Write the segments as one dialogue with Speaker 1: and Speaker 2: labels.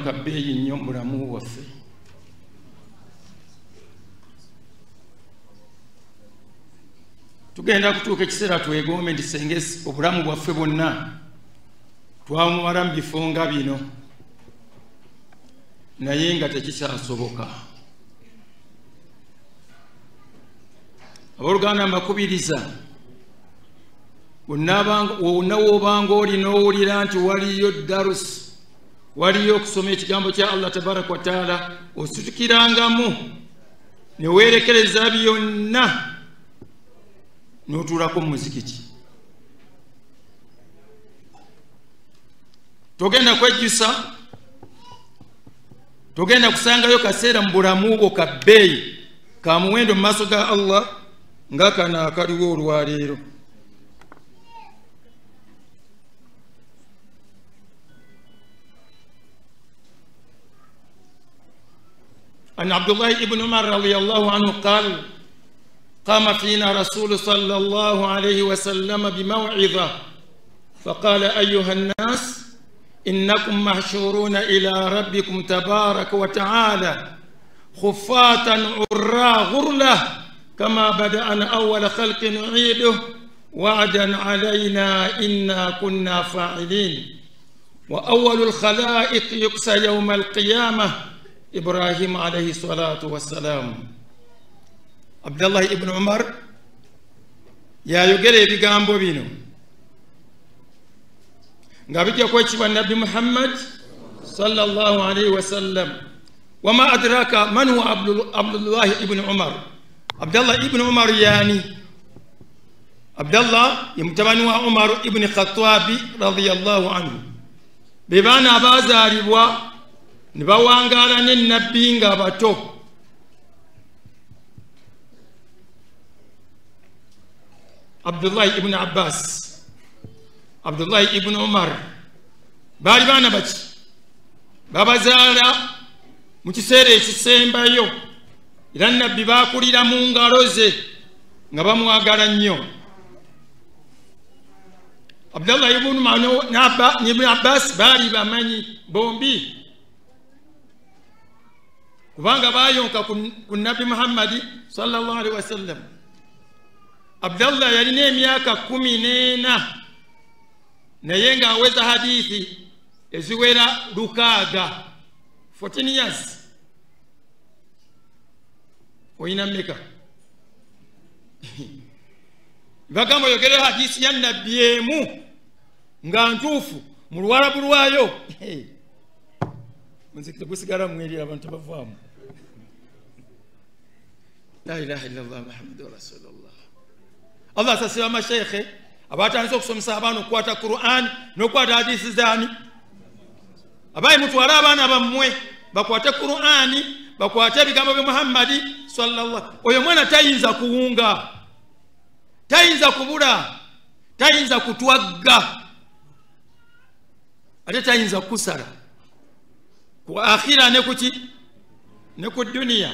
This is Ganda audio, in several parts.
Speaker 1: Kabbeeyi nnyo mu bulamu bwaffe. Tugenda kutuuka ekiseera twegombe nti sengesi obulamu bwaffe bwonna twamumala mu bifo nga bino, naye nga tekikyasoboka. Abooluganda, mbakubiriza wonna w'obanga oli n'owulira nti waliyo darusi, waliyo okusoma ekigambo kya Allah tabaraka wa taala, ositukirangamu ne weerekereza byonna n'otuulako mu muzikiti. Togenda kwejjusa, togenda kusangayo kaseera mu bulamu bwo ka bbeeyi ka muwendo mu maaso ga Allah nga kano akaliwo olwaleero. عن عبد الله بن عمر رضي الله عنه قال: قام فينا رسول صلى الله عليه وسلم بموعظة فقال: أيها الناس، إنكم محشورون إلى ربكم تبارك وتعالى خفاة عراة غرلة كما بدأنا أول خلق نعيده وعدا علينا إنا كنا فاعلين. وأول الخلائق يكسى يوم القيامة إبراهيم عليه الصلاة والسلام. عبد الله ibn Umar yayogera ebigambo bino nga bijja kwekibwa Nabbi Muhammad sallallahu alayhi wasallam. Wama adraka man huwa Abdullah ibn Umar. Abdullah ibn Umar yani Abdullah ye mutabani wa Umar ibn Khattabi radiyallahu anhu. Be baana abazaalibwa ne bawangaala ne Nabbi nga bato. Abdullah ibn Abbas, Abdullah ibn Umar baali baana baki? Babazaala mu kiseera ekisembayo, era Nabbi baakulira mu ngalo ze nga bamwagala nnyo. Abdullah ibn Abbas baali bamanyi bombi, kubanga baayonka ku Nabbi Muhammadi sallallahu alaihi wasallam. Abdullah yalina emyaka 14 naye ng'aweza hadithi eziwera 6, 14 years. Oyina mmeka? Bagamba oyogere hadisi ya Nabbi emu nga ntuufu mu Luwarabu lwayo. Muzikiti gusigala mweri abantu bavaamu. La ilaha illallah Muhammadur Rasulullah. Allah asasira amasheikhe abatandise okusomesa abaana okukwata Quran n'okukwata hadisi zaani. Abayi mutwale abaana bammwe bakwate Qurani, bakwate ebigambo bya Muhammadi sallallahu. Oyo mwana tayinza kuwunga, tayinza kubula, tayinza kutwagga, ate tayinza kusala ku akhira ne kuki ne ku duniya.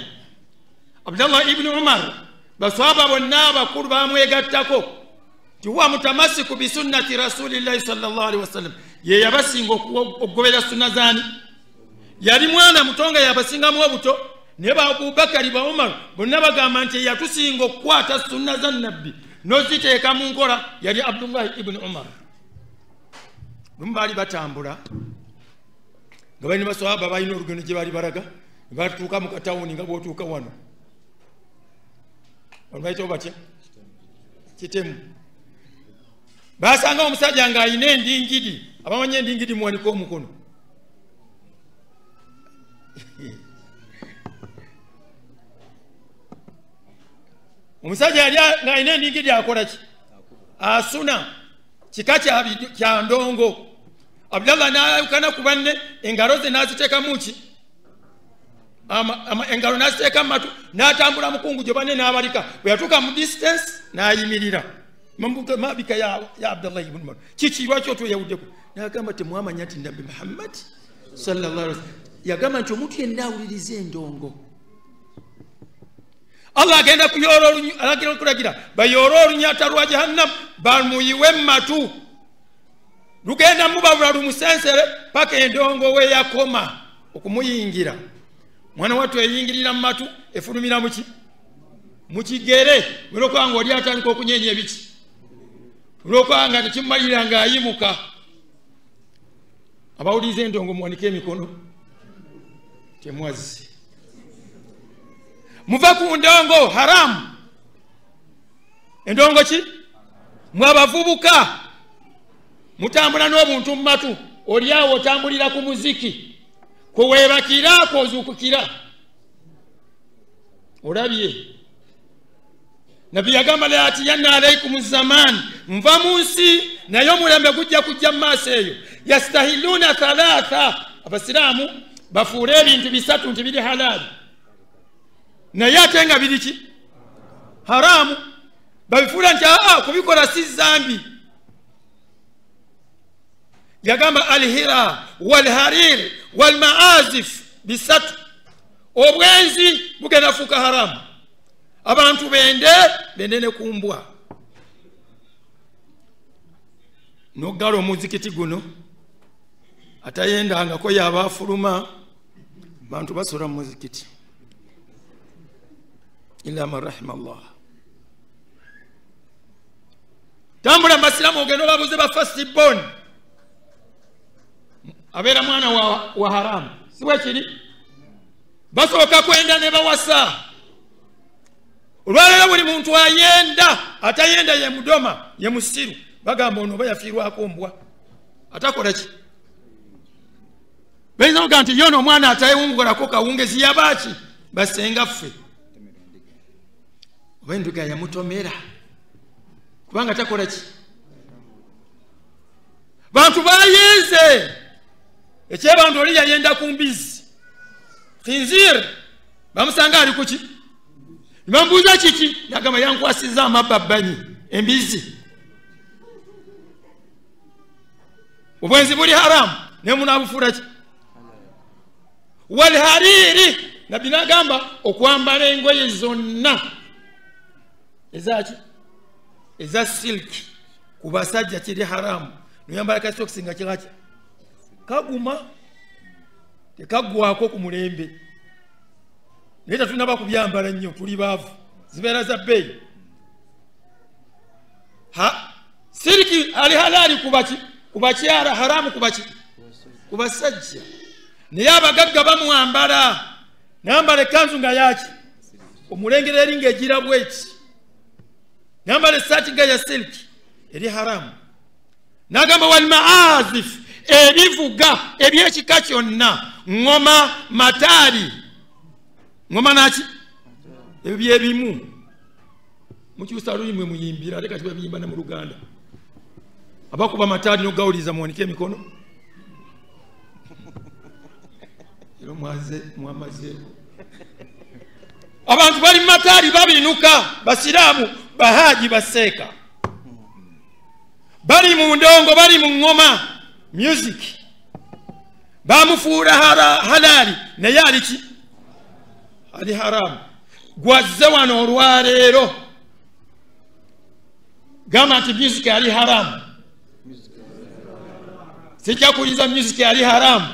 Speaker 1: Abdullah ibn Umar baswaba bonna abakulu bamwegattako nti huwa mutamasiku bisunnati rasulillahi sallallahu alaihi wasallam, ye yabasinga okugobera sunna zaani. Yali mwana muto nga yabasingamu obuto, naye ba Abubakari ba Umar bonna bagamba nti yatusinga okukwata sunna za Nabbi n'oziteeka mu nkola yali Abdullah ibn Umar. Lumu baali batambula nga balina baswaba balina olugendo gye baali balaga, ne batuuka mu katawuni nga bw'otuuka wano. Wano bayitawo batya? Kitemu. Basanga omusajja ng'alina endingidi. Abamanyi endingidi muwanike omukono. Omusajja yali ng'alina endingidi akola ki? Asuna. Kika kya ndongo. Abdullah n'ayawukana ku banne, engalo ze n'aziteekamu ki? Engalo n'aziteeka mu matu, n'atambula mukungu gye banne n'abalika. Bwe yatuuka mu distance n'ayimirira. Mabika ya Abdullah ibn Umar, kiki lwaki otweyawuddeko? N'agamba temwamanya nti Nabbi Muhammad sallallahu alaihi wasallam yagamba nti omuntu yenna awuliriza endongo, Allah agenda kuyoola kulagira bayoole olunyata lwa Jahannam bamuyiwe mu matu, lugenda mubabula lumusensere paka endongo we yakoma. okumuyingira. Mwana wattu eyingirira mu matu efulumira muki? Mu kigere. Olw'okuba nga oli atandika okunyeenya ebiki, olw'okuba nga tekimumalira ng'ayimuka. Abawuliriza endongo muwanike emikono, temwazzi. Muva ku ndongo haramu. Endongo ki? Mwe abavubuka mutambula n'obuntu mu matu, oli awo otambulira ku muziki, kweweebakira kwozuukukira. Olabye Nabbi yagamba laatiyanna alaikum zaman, nva mu nsi naye omulembe gujja kujja mu maaso eyo. Yastahiluna thalatha, abasiraamu bafuule ebintu bisatu nti biri halaali naye ate nga biri ki? Haramu. Babifuula nti aa kubikola si zambi. Yagamba alhira walharir walmaazif, bisatu. Obwenzi bugenda fuuka haramu, abantu bende bende ne kumbwa. Noggala omuzikiti guno atayendangako yaba afuluma, bantu basula mu muzikiti illa man rahima Allah. Tambula mbasiramu ogenda obabuze ba first born abeera mwana wa haramu, si bwe kiri? Basooka kwenda ne bawasa. Olwaleero buli muntu ayenda, atayenda ye mudoma, ye musiru. Bagamba ono oba yafiirwako mbwa, atakola ki? Bayinza okugamba nti yono omwana atayewungulako kawungezi yabaaki? Basenga ffe. Oba enduga yamutomera kubanga takola ki? Bantu bayenze. Ekyebantu oli yayenda ku mbizi khinzir, bamusanga ali kuki? Nibambuuza kiki? Nagamba yankwasizza amababbanyi embizi. Obwenzi buli haramu naye munaabufuula ki? Walhariri, Nabbi n'agamba okwambala engoye zonna ezaki? Eza silki ku basajja kiri haramu. Noyambala kasokisi nga kiraki? Kaguma, tekaggwako ku mulembe. Naye tetunnaba kubyambala nnyo, tuli baavu, zibeera za bbeeyi. Siliki ali halaali kubaki? Ku bakyala, haramu kubaki? Ku basajja. Naye abagagga bamwambala, nambala ekkanzu nga yaki? Omulengera eri ng'egira bweki, nambala essaati nga ya siliki, eri haramu. N'agamba walmaazif, ebivuga ebyekika kyonna, ngoma, mataali. Ngoma naki? Ebyo byebimu. Mukyusa lulimi muyimbira, ate kati babiyimba ne mu Luganda. Abakuba mataali n'ogawuliriza muwanike emikono. Era mwamazeeko. Abantu bali mu mataali babinuka, basiraamu, bahaji, baseeka. Bali mu ndongo, bali mu ngoma, music. Bamufuula halaali naye ali ki? Ali haramu. Gwazze wano olwaleero gamba nti music ali haramu. Sijja kuwuliriza music ali haramu.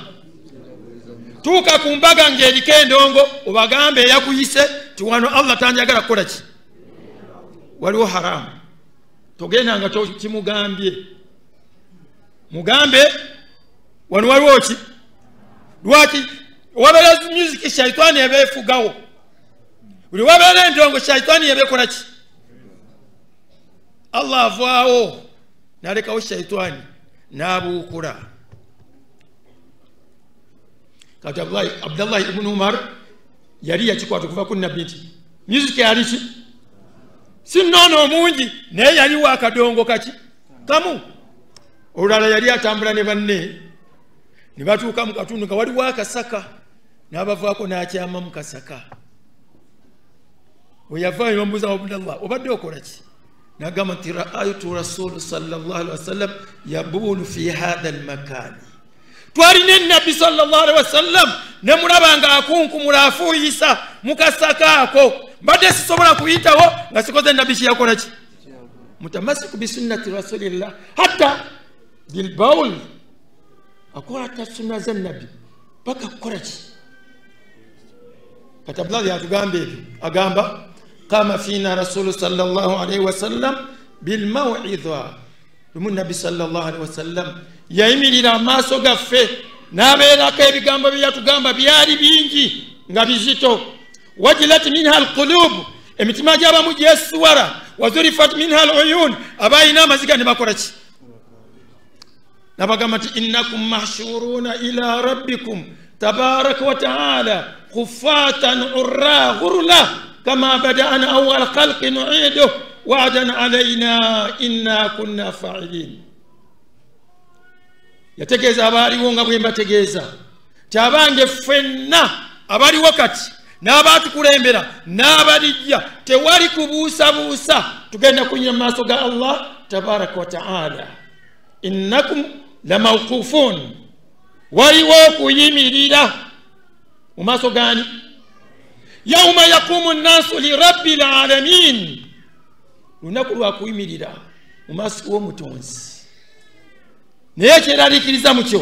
Speaker 1: Tuuka ku mbaga ng'eriko endongo obagambe eyakuyise ti wano Allah tanjagala kukola ki? Waliwo haramu. Togenda nga kimugambye, mugambe wano waliwo ki? Lwaki wabeera music shaitani ebeefugawo, buli wabeera endongo shaitani ebeekola ki? Allah avaawo n'alekawo shaitani n'abuukula. Kati Abdallah ibn Umar yali yakikwata okuva ku Nabbi nti music yali ki? Si nnono omungi, naye yaliwo akadongo kaki? Kamu. Olulala yali atambula ne banne ne batuuka mu katundu nga waliwo akasaka, n'abavaako n'akyama mu kasaka. Bwe yavaayo ne bamubuuza, Abdallah obadde okola ki? N'agamba nti ra'aytu rasulu sallallahu alaihi wasallam yabuulu fi hadha almakani. Twalina Nabbi sallallahu alaihi wasallam ne mulaba nga akunkumula afuuyisa mu kasaka ako, mbadde sisobola kuyitawo nga sikoze Nabbi kye yakola ki? Mutamasiku bisunnati rasulillah hatta bilbaul, akwata sunna za Nabbi. Paka kukola ki? Kati Abdullah yatugamba ebyo, agamba qama fina rasulu sallallahu alaihi wasallam bilmawidha. Lumu nabbi sallallahu alaihi wasallam yayimirira amaaso gaffe n'abeerako ebigambo bye yatugamba byali bingi nga bizito. Wajilat minha alqulub, emitima gy'abamu gyesuwala. Wazurifat minha aluyun, abalina amaziga ne bakola ki? Nabagamba nti innakum mahshuruna ila rabbikum tabaraka wa taala khufatan urra ghurla kama bada'ana awwal khalqin nu'iduhu wa'dan alayna inna kunna fa'ilin. Yategeeza abaaliwo nga bwe mbategeeza nti abange ffenna abaliwo kati n'abaatukulembera n'abalijja tewali kubuusabuusa, tugenda kunywa mu maaso ga Allah tabaraka wa taala. Innakum lamawqufun, waliwo okuyimirira mu maaso gani? Yauma yaqumu nnaasu lirabbil alamin, lunaku lwa kuyimirira mu maaso g'omutonzi. Naye kyeraliikiriza mu kyo,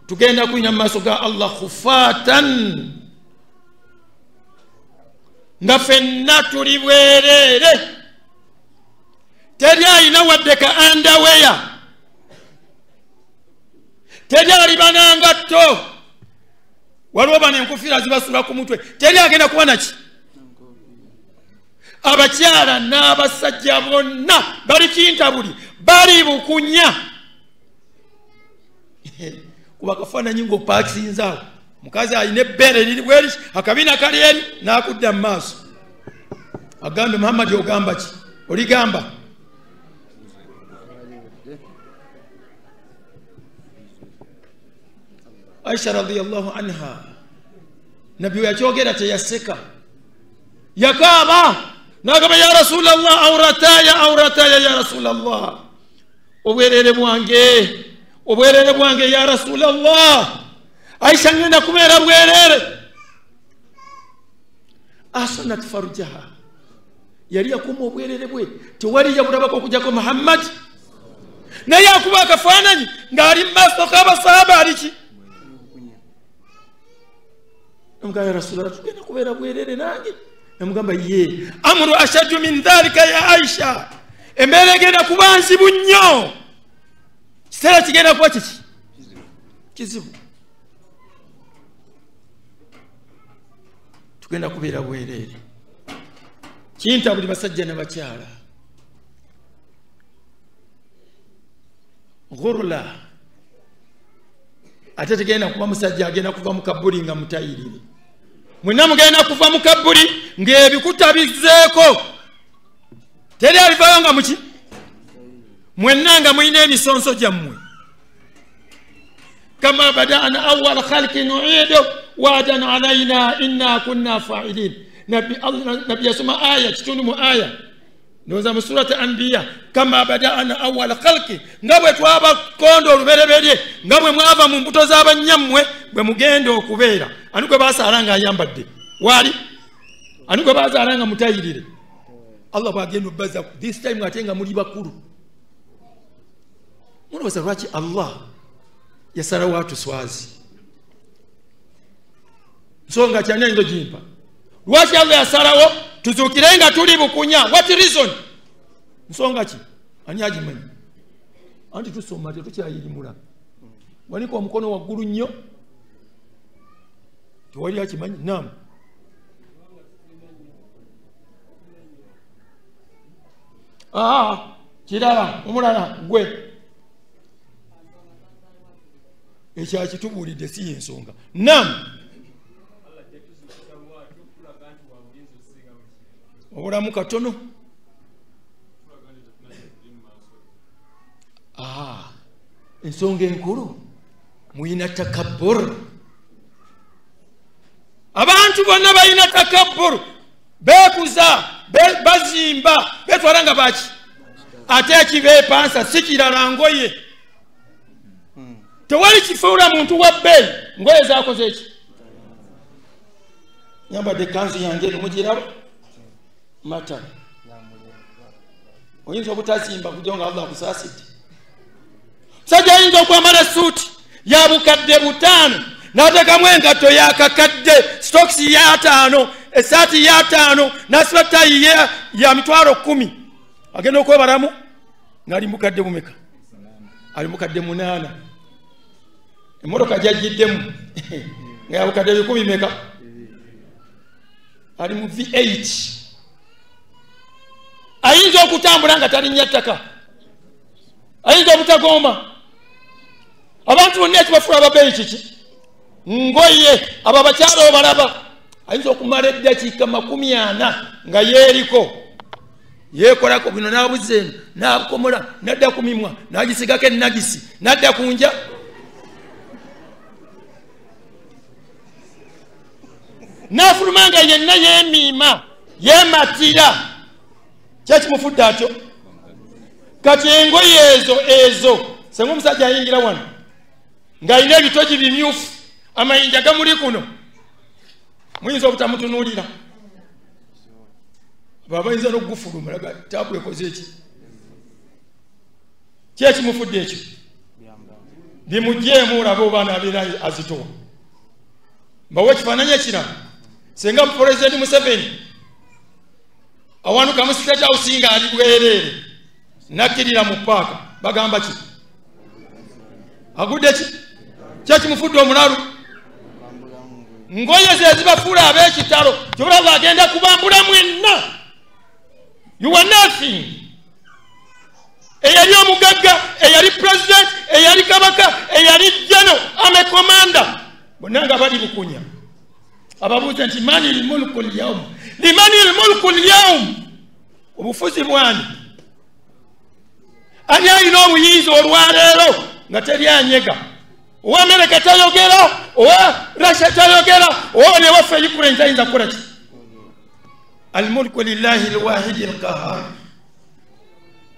Speaker 1: tugenda kuyina mu maaso ga Allah khufatan, nga ffenna tuli bwereere, teri alina wadde ka andaweya, teri aliba nangatto. Waliwo bano enkufiira zibasula ku mutwe, teri agenda kuba naki. Abakyala n'abasajja bonna bali kintabuli, bali bukunya. Kuba kafaananyi ng'opaakisinzaawo, mukazi alina ebbeere liri bweri, akabina kali eri, n'akudda mu maaso agambe Muhammadi ogamba ki? Oligamba Aisha radhiyallahu anha, nabbi yakyogera teyaseka, yakaaba n'agamba ya Rasulallah, aurataya aurataya ya Rasulallah, obwerere bwange, obwerere bwange ya Rasulallah. Aisha ngenda kubeera bwerere. Asanat farjaha, yali yakuuma obwerere bwe, tewali yabulabako okujjako Muhammad. Naye akuba akafaananyi ng'ali mu maaso g'abasahaba aliki? Namugamba ya Rasulallah, tugenda kubeera bwerere nange. Namugamba ye amru ashaddu min dhalika ya Aisha, embeera egenda kuba nzibu nnyo, kiseera kigenda kuba kiki? Kizibu. Tugenda kubeera bwerere. Kinta buli basajja n'abakyala. Ghurla, ate tegenda kuba musajja agenda kuva mu kabuli nga mutayirire. Mwenna mugenda kuva mu kabuli ng'ebikuta bizzeeko, teri alivaayo nga muki? Mwenna nga mulina emisonso gyammwe. Kama bada'ana awwal khalqin nu'idu wa'dan alayna inna kunna fa'ilin. Nabbi yasoma aya kitundu mu aya ndowooza mu surati Anbiya, kama bada'ana awwal khalqi, nga bwe twabakonda olubereberye, nga bwe mwava mu mbuto z'abannyammwe bwe mugenda okubeera. Ani gwe basaala nga ayambadde? Waali ani gwe bazaala nga mutayirire? Allah bw'agenda obbaza this time ate nga muli bakulu. Mulowooza lwaki Allah yasalawo atuswazi? Nsonga kyani ayinza ogimpa? Lwaki Allah yasalawo tuzuukire nga tuli bukunya? What reason? Nsonga ki? Ani agimanyi? Anti tusoma tetukyayirimula. Wanika omukono waggulu nnyo, tewali akimanyi. Naam, kirala omulala gwe ekyakitubuulidde si y'ensonga. Naam, obulamu katono. Ensonga enkulu muyina takabbur. Abantu bonna balina takabbur, beekuza, bazimba, betwala nga baki, ate ekibeepansa si kirala ngoye. Tewali kifuula muntu wa bbeeyi ngoye zaakoze eki? Nyambadde ekkanzu yange eno mugiraba mata, oyinza obutazimba kujja nga Allah akusaasidde. Musajja ayinza okwambala essuuti ya bukadde 5 N'ateekamu engatto yakakadde, stokisi ya 5, essaati ya 5, n'asiba ttayi ya 10,000. Agenda okwebalamu ng'ali mukadde bumeka? Ali mukadde 8. Emmotoka gy'ajjiddemu nga ya bukadde 10 meka? Ali mu V8. Ayinza okutambula nga talinnya ttaka, ayinza obutagomba. Abantu bonna ekibafuula ababeeyi kiki? Ngoye. Abo abakyala obalaba, ayinza okumala eddakiika 40 nga yeeriko yeekolako bino, n'abuza eno n'akomola, n'adda ku mimwa, n'agisigako ennagisi, n'adda ku nja, n'afuluma nga yenna yeemiima yeematira. Kyekimufudde atyo. Kati engoye ezo senga omusajja ayingira wano ng'alina ebitogi bimyufu, amayinja gamuli kuno, muyinza obutamutunuulira. Abo bayinza n'okugufuluma, taabu ekoze eki? Kyekimufudde ekyo? Bimuggyeemu olabe oba anaabeera azitowa. Mbawe ekifaananyi ekirala. Senga Pulezidenti Museveni awanuka mu State House nga ali bwereere, nakkirira mu paaka, bagamba ki? Agudde ki? Kyekimufudde omulalu? Ngoye ze zibafuula ab'ekitalo. Kyobulaba agenda kubambula mwenna. You are nothing. Eyali omugagga, eyali president, eyali kabaka, eyali general, ame commander, bonna nga bali bukunya. Ababuuze nti mani lmulku lyaum, limani lmulku lyaum, obufuzi bwani? Ani alina obuyinza olwaleero nga teri anyega? Owa Amerika tayogera, owa Russia tayogera, owa newaffe Ukraine tayinza kukola ki? Almulku lillahi lwahidi lqahar.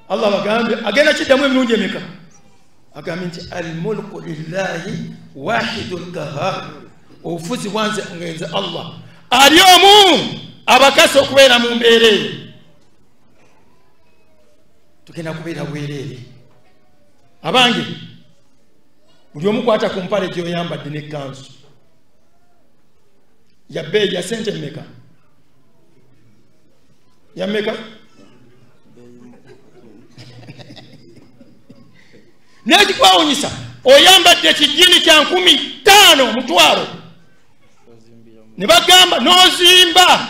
Speaker 1: Allah bagambe agenda kiddamu emirundi emeka? Agambye nti almulku lillahi wahidu lqahar, obufuzi bwanze ngenze Allah ali omu abakasi okubeera mu mbeera eyo. Tugenda kubeera bwereere. Abange, buli omu kwata ku mpale gy'oyambadde n'ekkanzu ya bbeeyi ya sente mmeka? Ya mmeka? N'ekikwawunyisa, oyambadde ekijini kya 5,000 mutwalo, ne bagamba n'ozimba.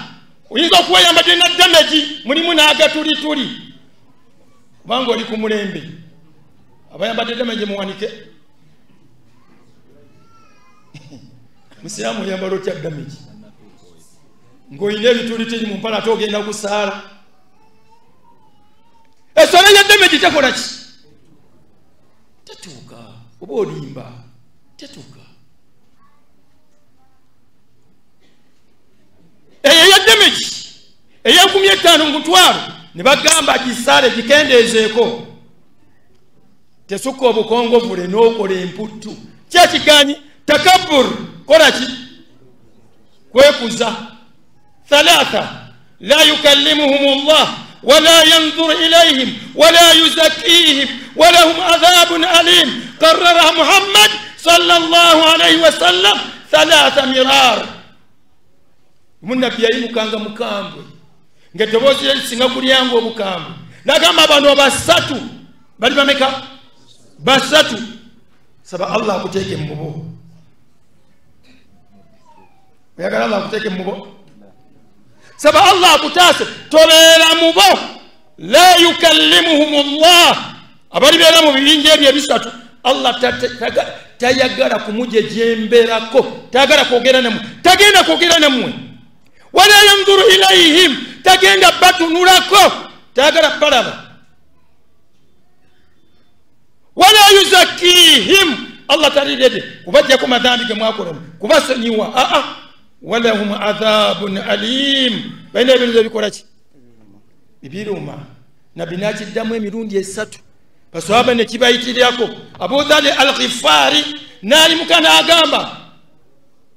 Speaker 1: Oyinza okuba oyambadde na damage, mulimu n'agatulituli, kubanga oli ku mulembe. Abayambadde damage muwanike. Musiraamu oyambala otya damage ng'olina ebitulituli mu mpale ate ogenda kusaala? Essola ya damage tekola ki? Tetuuka. Oba olimba, tetuuka. Eyo eya damage eya 5,000 mutwalo, ne bagamba gisaale gikendeezeeko, tesukka obukongovule n'okola emputtu. Kyekiganyi takabbur, kola ki? Kwekuza. 3 la yukallimuhum llah wala yanzur ilayhim wala yuzakihim walahum adhabun alim. Qarraraha Muhammad sallallahu alayhi wasallam 3 mirar. Omunnabbi yayimukanga mukambwe ng'eddoboozi lye lisinga kulyanga obukambwe, n'agamba bano basatu bali bameka? 3. Saba Allah akuteeke mu bo. Oyagala Allah akuteeke mu bo? Saba Allah akutaase tobeera mu bo. La yukallimuhum llah, abalibeera mu bibinja ebyo ebisatu Allah tayagala kumujejemberako, tayagala kwogera nammwe, tagenda kwogera nammwe. Wala yanzuru ilayhim, tagenda batunulako, tayagala balaba. Wala yuzakihim, Allah talirede kubajjako madhambi ge mwakolamu, kubasonyiwa. Aa, walahum adhabun alim. Balina ebintu ebikola ki? Ebiruma. Nabbi n'akiddamu emirundi 3. Baswahaba ne kibayitirirako. Abu Dharr al-Ghifari n'alimuka n'agamba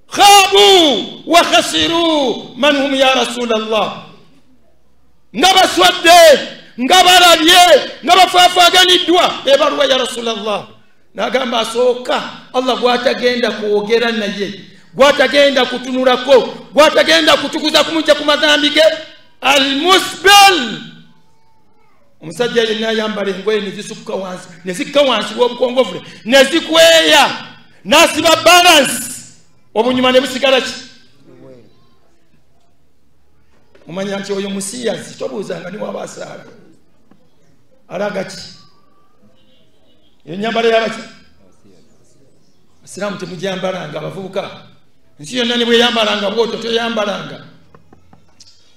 Speaker 1: khabu wa khasiru man hum ya Rasulallah, nga baswadde, nga balabye, nga bafaafaganiddwa ebaluwa ya Rasulallah. N'agamba asooka Allah gw'atagenda kwogera naye, gw'atagenda kutunulako, gw'atagenda kutukuza kumujja ku mazambi ge, almusbal, omusajja yenna ayambala engoye ne zisukka wansi, ne zikka wansi w'obukongovule, ne zikweya, n'asiba balance, obunyuma ne busigala ki? Omanya nti oyo musiyazi, tobuuzanga ni waba asaala alaga ki? Enyambala yabaki? Abasiraamu temujambalanga, abavubuka nsi yonna ne bweyambalanga bwotyo toyambalanga.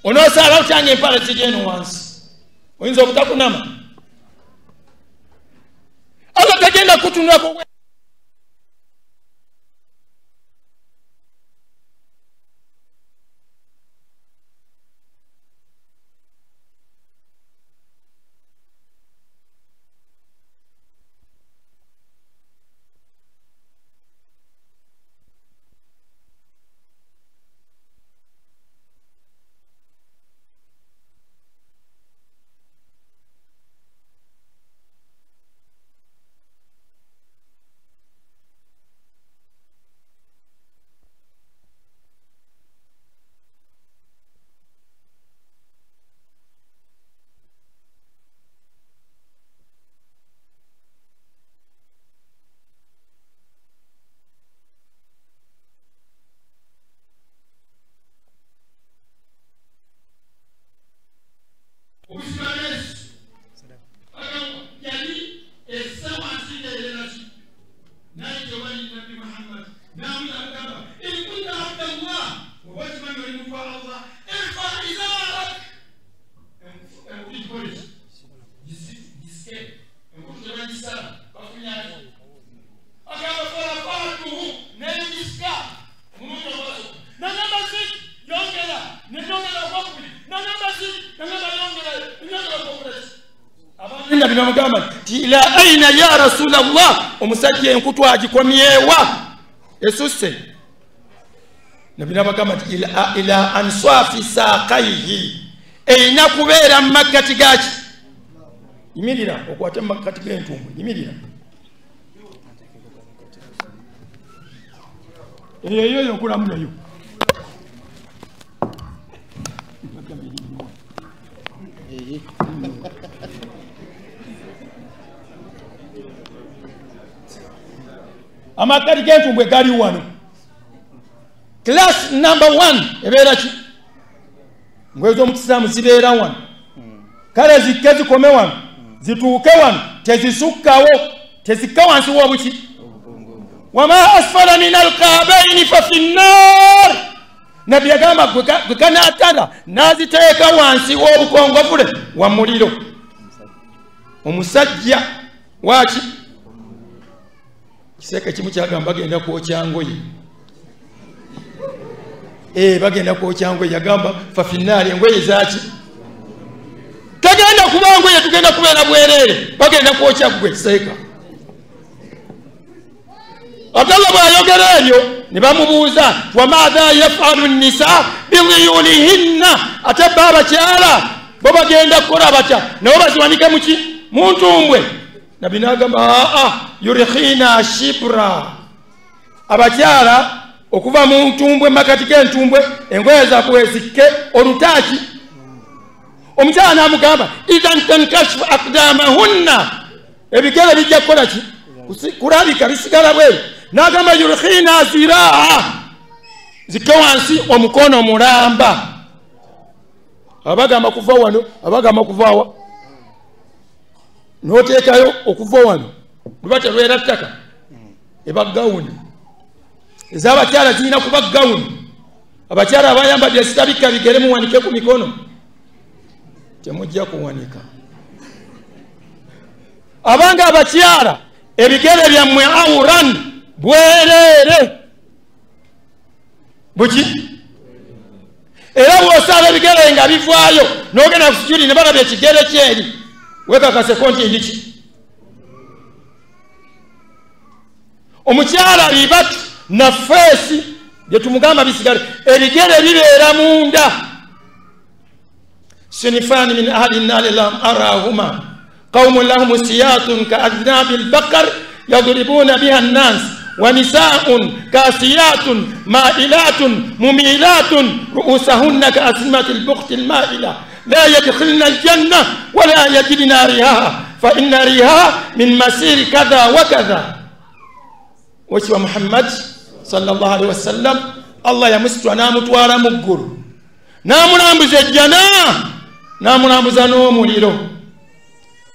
Speaker 1: Onoosaala otyanga empale ziri eno wansi, oyinza obutakunama. Allah tagenda kutunulako. Ila aina ya Rasulallah, omusajja enkutu agikomyewa esusse. Nabbi n'abagamba nti ila answafi saqaihi, erina kubeera mu makkati gaki? Yimirira okwate mu makkati g'entumbwe, yimirira. Eyo eyo okulamu nayo. Amakkati g'entumbwe gali wano. Class number 1 ebeera ki? Ngoye z'omukisiraamu zibeera wano. Kale zikke zikome wano, zituuke wano, tezisukkawo, tezikka wansi w'obuki. Wama asfala min alkaabaini fa fi nnar. Nabbi yagamba gwe kanaatala n'aziteeka wansi w'obukongovule wa muliro. Omusajja waki? Kiseeka kimu kyagamba bagenda kwokya ngoye. Bagenda kwokya ngoye, yagamba fa fi nnaari, engoye zaaki? Tagenda kuba ngoye, tugenda kubeera bwereere, bagenda kwokya gwe kiseeka. Abdallah bw'ayogera ebyo ne bamubuuza wamaadha yafalu nnisa bidhiyulihinna, ate bo abakyala bo bagenda kukola batya? Nabo baziwanike muki? Mu ntumbwe. Nabbi n'agamba aa yurikhina shibra, abakyala okuva mu ntumbwe, makati g'entumbwe, engoye zaabwe zikke olutaaki. Omukyala n'amugamba idhan tankashifu aqdamahunna, ebigere bijja kukola ki? Kulabika, bisigala bweru. N'agamba yurikhina ziraa, zikke wansi omukono mulamba. Abagamba kuva wano, abagamba kuva wa, n'oteekayo okuva wano luba terwera ttaka, eba gawuni. Ez'abakyala zirina kuba gawuni. Abakyala abayambadde esitabikka bigere muwanike ku mikono, temujja kuwanika. Abanga abakyala ebigere byammwe awuran, bwereere buki. Era bw'osaala ebigere nga bivaayo n'ogenda ku sujudi ne balaba ekigere kyeri, weekakaseko nti ndiki. Omukyala bibatu na feesi bye tumugamba bisigale, ebigere bibeera munda. Sinifani min ahli nnaari lam arahuma qaumun lahum siyatun ka adnabi lbakar Yadribuna biha nnas wa nisaun kasiyatun mailatun mumilatun ruusahunna kaasnimati lbukhti lmaila la yadkhilna aljanna wala yajidna rihaha fa inna rihaha min masiri kadha wa kadha. Wekitiibwa Muhammad sallallahu alaihi wasallam, Allah yamusitula n'amutwala mu ggulu, n'amulambuza ejjana, n'amulambuza n'omuliro.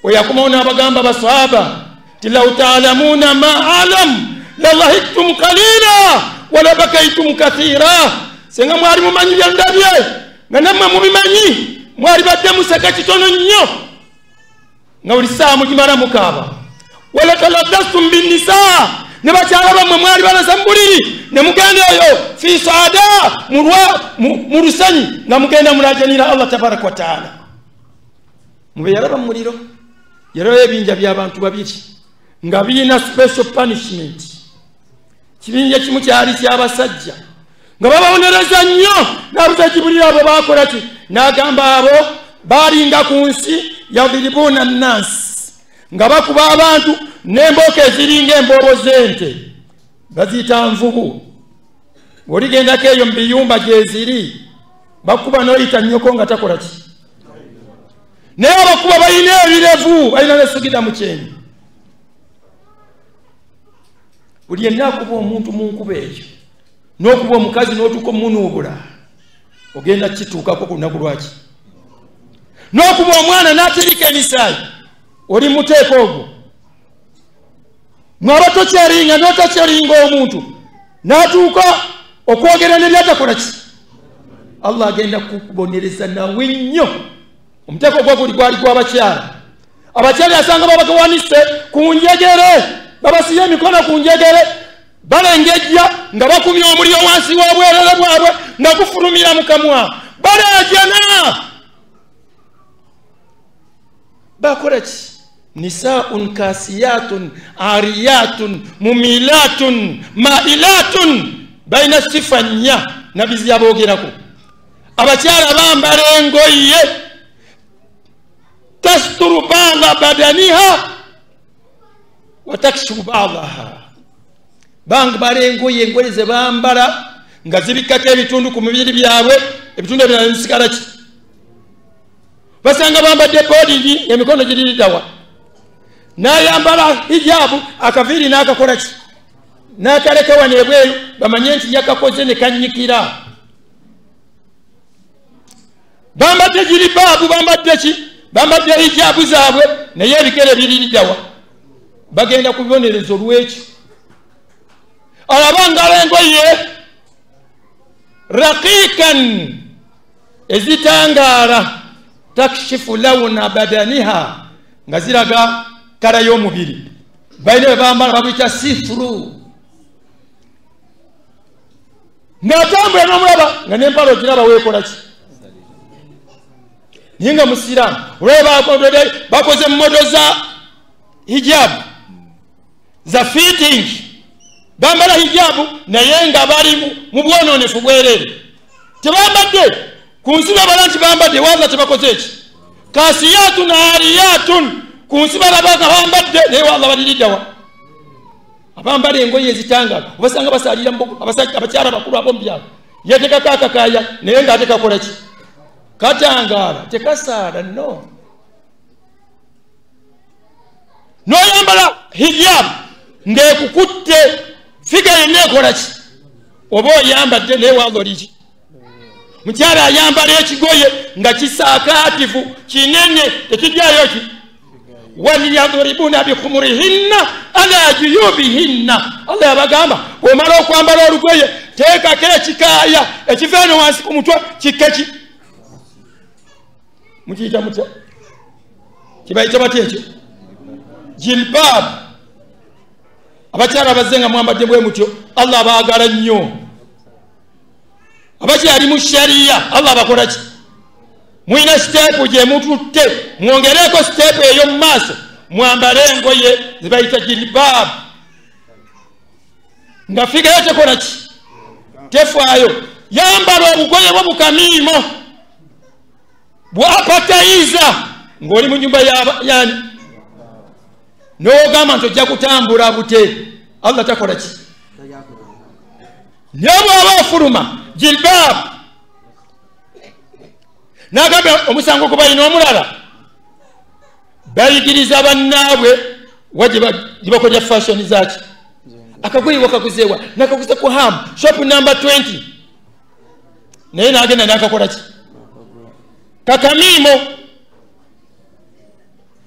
Speaker 1: Weyakomawo n'abagamba basahaba ti law ta'lamuna ma alam lalahiktum qalila wala bakaytum kathira, senga mwali mumanyi byandabye nga nammwe mubimanyi, mwali badde museka kitono nnyo nga buli ssaawa mugimala mukaaba. Wala taladdastum binnisa, ne bakyala bammwe mwali balasa mu buliri ne mugenda eyo fi saada mu lusanyi nga mugenda mulajanira Allah tabaraka wa taala. Mube yalaba mu muliro, yalaba ebinja by'abantu babiri nga birina special punishment. Kibinja kimu kyali ky'abasajja nga bababonereza nnyo, n'abuza Jibuliiri abo baakola ki? N'agamba abo balinga ku nsi yadribuna nnansi, nga bakuba abantu n'embooko eziringa emboobo z'ente, baziyita nvubu. Bw'oligendako eyo mu biyumba gyeziri, bakuba n'oyita nnyoko nga takola ki? Naye abakuba balina ebirevu, balina nesugida mu kyenyi. Buli yenna akuba omuntu mu nkuba eyo, n'okuba omukazi n'otuuka omunuubula, ogenda kituukako ku lunaku lwaki? N'okuba omwana n'atirika emisaayi, oli muteeko ogwo. Mwaba tokyalinga n'otakyalinga omuntu n'atuuka okwogera ne byatakola ki? Allah agenda kukubonereza nawe nnyo. Omuteeko ogwo guli gwali gw'abakyala. Abakyala yasanga babagawanise ku njegere, babasiye emikono ku njegere, balengejja nga bakumye omuliro wansi w'obwerere bwabwe nga gufulumira mu kamwa, balaajana. Bakola ki? Nisaun kasiyatun ariyatun mumilatun mailatun, balina sifa nnya nabbi yaboogerako. Abakyala bambala engoye tasturu ba'da badaniha wa takshifu ba'daha, bambala engoye, engoye ze bambala nga zibikkako ebitundu ku mibiri byabwe, ebitundu ebirala bisigala ki? Basanga bambadde boodingi emikono giririddawa, n'ayambala hijaabu akaviiri n'akakola ki? N'akaleka wano ebweru bamanye nti yakakoze ne kannyikira. Bambadde jiribaabu, bambadde ki? Bambadde hijaabu zaabwe naye ebigere biririddawa, bagenda kubibonereza olw'ekyo. Alabangala engoye raqiqan ezitangaala takshifu lawna badaniha, nga ziraga kala y'omubiri. Balina bwe bambala babuyita sifuru, ng'atambula n'omulaba nga n'empala ogiraba weekola ki? Naye nga musiraamu olwaba bakoze modo za hijabu za fitting, bambala hijabu naye nga bali mu bwonoonefu bwereere, tebambadde ku nsi babala nti bambadde, wabula tebakoze eki? Kasiyatun ariyatun, ku nsi balaba nga bambadde naye wabula baliriddawa. Abambala engoye ezitangaala obasanga basalira abakyala bakulu ab'omu byalo, yeetekako akakaaya naye ng'ate kakola ki? Katangaala, tekasaala. No, n'oyambala hijaabu ng'ekukutte figa yenna ekola ki? Oba oyambadde naye wabula oliki? Mukyala ayambala ekigoye nga kisaakaatifu kinene tekijjayo ki? Waliyadribuna bikhumurihinna ala juyubihinna. Allah yabagamba bw'omala okwambala olugoye teekako ekikaaya ekiva eno wansi ku mutwe kikke ki? Mukiyita mutya? Kibayita batya ekyo? Jilbaab. Abakyala abazze nga mwambadde bwe mutyo, Allah abaagala nnyo. Abakyali mu shariya Allah abakola ki? Mulina siteepu gye mututte, mwongereko siteepu eyo mu maaso, mwambale engoye zebayita jilbaab, nga figayo tekola ki? Tefaayo. Yambala obugoye bwo bukamiimo bwapatayiza ng'oli mu nyumba yani. N'ogamba nti ojja kutambula bute, Allah takola ki? Naye bw'aba afuluma jilbaab, n'agamba omusango gwe balina omulala, bayigiriza bannaabwe wa gye bakolera fashion zaaki. Akagoye wakaguzeewa, nakaguze ku Ham shop number 20, naye n'agenda n'akakola ki? Kakamiimo.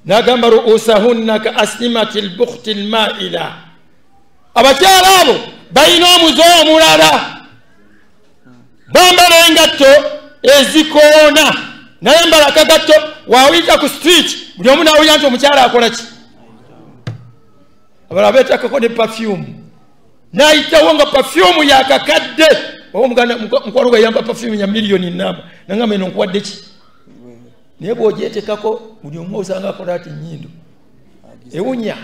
Speaker 1: N'agamba ruusahunna ka asnimati lbukhti lmaila. Abakyala abo balina omuze omulala, bambala engatto ezikoona, nayambala akagatto wawuyita ku street buli omu n'awulira nti omukyala akola ki? Abalala beetakako ne perfume, n'ayitawo nga perfume yakakadde. Oba mukwano gwe yamba perfume ya miliyoni namba, nangamba eno nkuwadde ki? Naye bw'ogyetekako buli omu osanga akola ati nnyindo ewunya.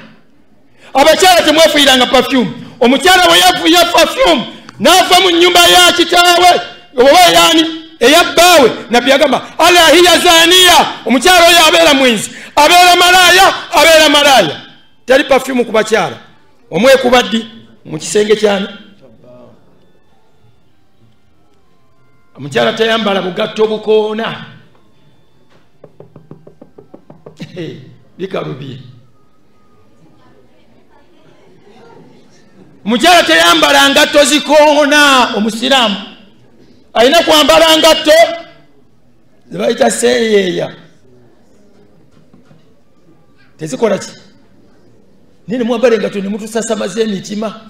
Speaker 1: Abakyala temwefuuyiranga perfume. Omukyala bwe yeefuuya perfume n'ava mu nnyumba ya kitaawe oba yaani eya bbaawe, Nabbi yagamba ala hiya zaniya, omukyala oyo abeera mwenzi, abeera malaaya, abeera malaaya. Teri perfume ku bakyala. Omwekuba ddi? Mu kisenge kyani? Omukyala tayambala bugatto bukoona, bikalubye. Omukyala teyambala ngatto zikoona. Omusiraamu alina kwambala ngatto zebayita seeyeeya, tezikola ki? Naye ne mwambala engatto ne mutusasamaza emitima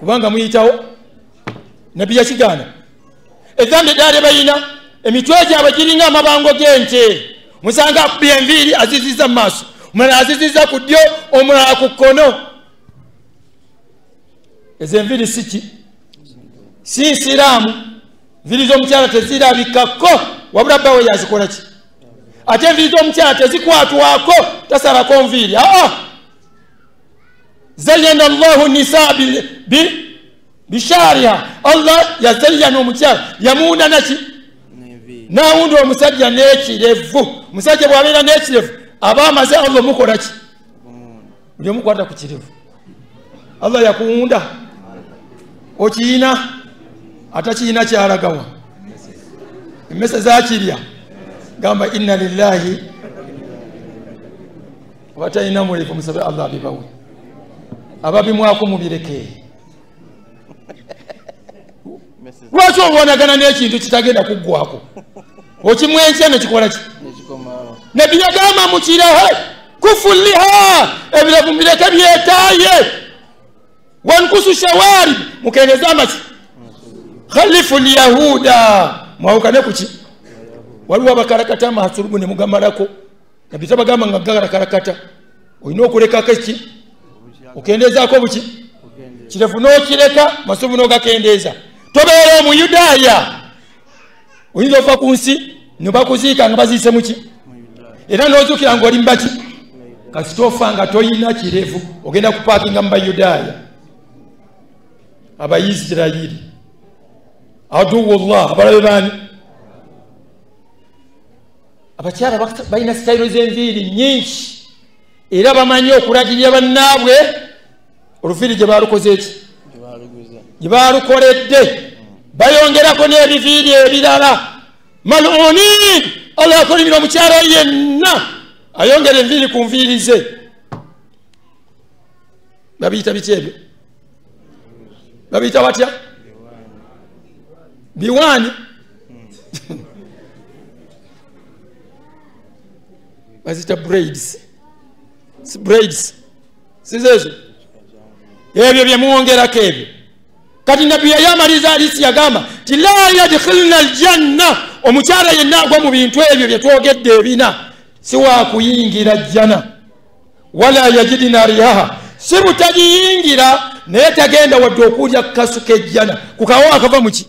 Speaker 1: kubanga muyitawo. Nabbi yakigaana. Ezzambi eddala lye balina, emitwe gyabwe giringa amabango g'ente. Musanga akubye enviiri azizizza mu maaso, omulala azizizza ku ddyo, omulala ku kkono. Ezo enviiri si ki? Si nsiraamu. Enviiri z'omukyala tezirabikako, wabula bbaawe yazikola ki? Ate enviiri z'omukyala tezikwatwako, tasalako nviiri. Aa, zayyana Allahu nisaa bishariha. Allah yazayyana omukyala, yamuwunda naki? N'awunda omusajja n'ekirevu. Omusajja bw'abeera n'ekirevu aba amaze Allah omukola ki? Buli omukwata ku kirevu. Allah yakuwunda, okiyina, atakiyina kyalagawa, emmese zakirya. Gamba inna lillahi. Abatalina mulevu musabe Allah abibawe, ababimwako mubireke. Lwaki olwanagana n'ekintu kitagenda kuggwako? Okimwenkya nekikola ki? Nabbi yagamba mukirahe kufuliha, ebirevu mubireke byetaaye, wankusu shawari, mukendeze amaki, khalifu lyahuda, mwawukane kuki? Waliwo abakarakata amasulubu ne mugamalako. Nabbi tabagamba nga gakarakata, olina okulekako ki? Okendezaako buki? Kirevu n'okireka, masubu n'ogakendeeza. Tobeera omuyudaaya. Oyinza okuva ku nsi ne bakuziika nga baziise muki? Era n'ozuukira ng'oli mu baki? Kasita ofa nga toyina kirevu, ogenda kupaakinga mu bayudaaya, Abayisirayiri, aduwullah, abalabe baani? Abakyala balina sitayiro z'enviiri nnyingi, era bamanyi okulagirira bannaabwe oluviiri gye baalukoze eki? Gye baalukoledde. Bayongerako n'ebiviiri ebirala. Maluunin, Allah akolimira omukyala yenna ayongera enviiri ku nviiri ze. Babiyita biki ebyo? Babiyita batya? Biwaani. Bazita braids. Si braids, sizeezo ebyo bye muwongerako ebyo. Kati Nabbi yayamaliza hadisi yagamba ti la yadkhilna aljanna, omukyala yenna agwa mu bintu ebyo bye twogedde ebina si wakuyingira jjana, wala yajidina rihaha, si butagiyingira naye tagenda wadde okulya kukasu k'ejjana. Kukawo akava muki?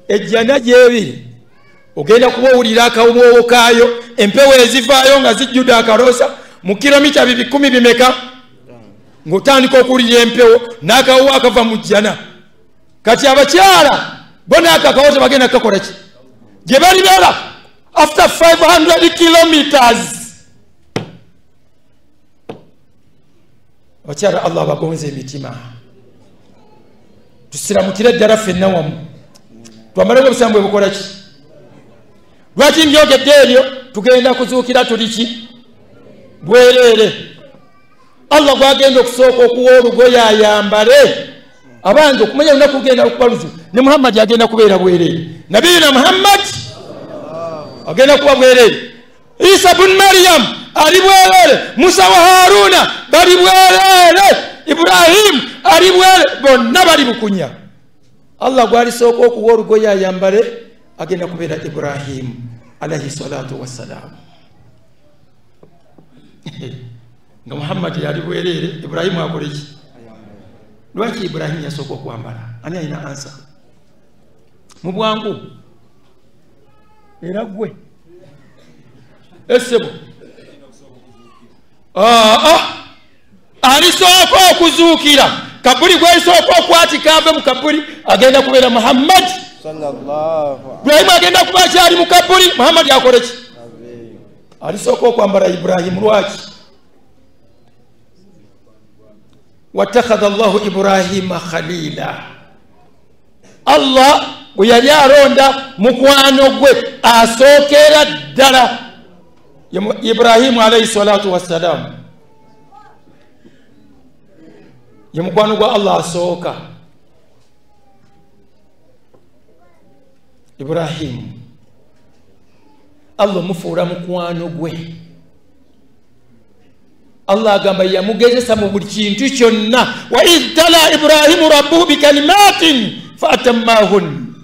Speaker 1: Ejjana gyebiri ogenda kuba owulira akawoowo kaayo, empewo ezivaayo nga zijjudde akaloosa mu kilomita 10 bimeka, ng'otandika okuwulira empewo n'akawoowo akava mu jjana. Kati abakyala bo n'ako akawo tebagenda kukakola ki? Gye balibeera after 500 kilometers. Abakyala Allah abagonze emitima. Tusiramukire ddala ffenna wamu. Twambaleko obusiraamu bwe bukola ki? Lwaki mbyogedde ebyo? Tugenda kuzuukira tuli ki? Bwereere. Allah gwagenda okusooka okuwa olugoye ayambale. Abange okumanya olunaku lugenda okuba luzibu. Ne Muhammad agenda kubeera bwereere. Nabiyina Muhammad agenda kuba bwereere. Isa bun Maryam ali bwereere. Musa wa Haruna bali bwereere. Ibrahim ali bwereere. Bonna bali bukunya. Allah gwalisooka okuwa olugoye ayambale agenda kubeera Ibrahim alayhi salatu wassalam. Nga Muhammad yali bwereere, Ibrahimu akole ki? Lwaki Ibrahimu yasooka okwambala? Ani alina ansa? Mu bwangu. Era ggwe. Essebo. Alisooka okuzuukira. Kabuli gwalisooka okwatika ave mu kabuli agenda kubeera Muhammad. Ibrahimu agenda kuba akyali mu kabuli, Muhammad akole ki? Alisooka okwambala Ibrahimu lwaki? Watakhadha Allahu Ibrahima khalila. Allah bwe yali alonda mukwano gwe asookera ddala Ibrahimu alayhi salatu wassalam. Ye mukwano gwa Allah asooka. Ibrahimu Allah mufuula mukwano gwe. Allah agamba yamugezesa mu buli kintu kyonna. Wa idh tala Ibrahimu rabbuhu bikalimatin fatammahun.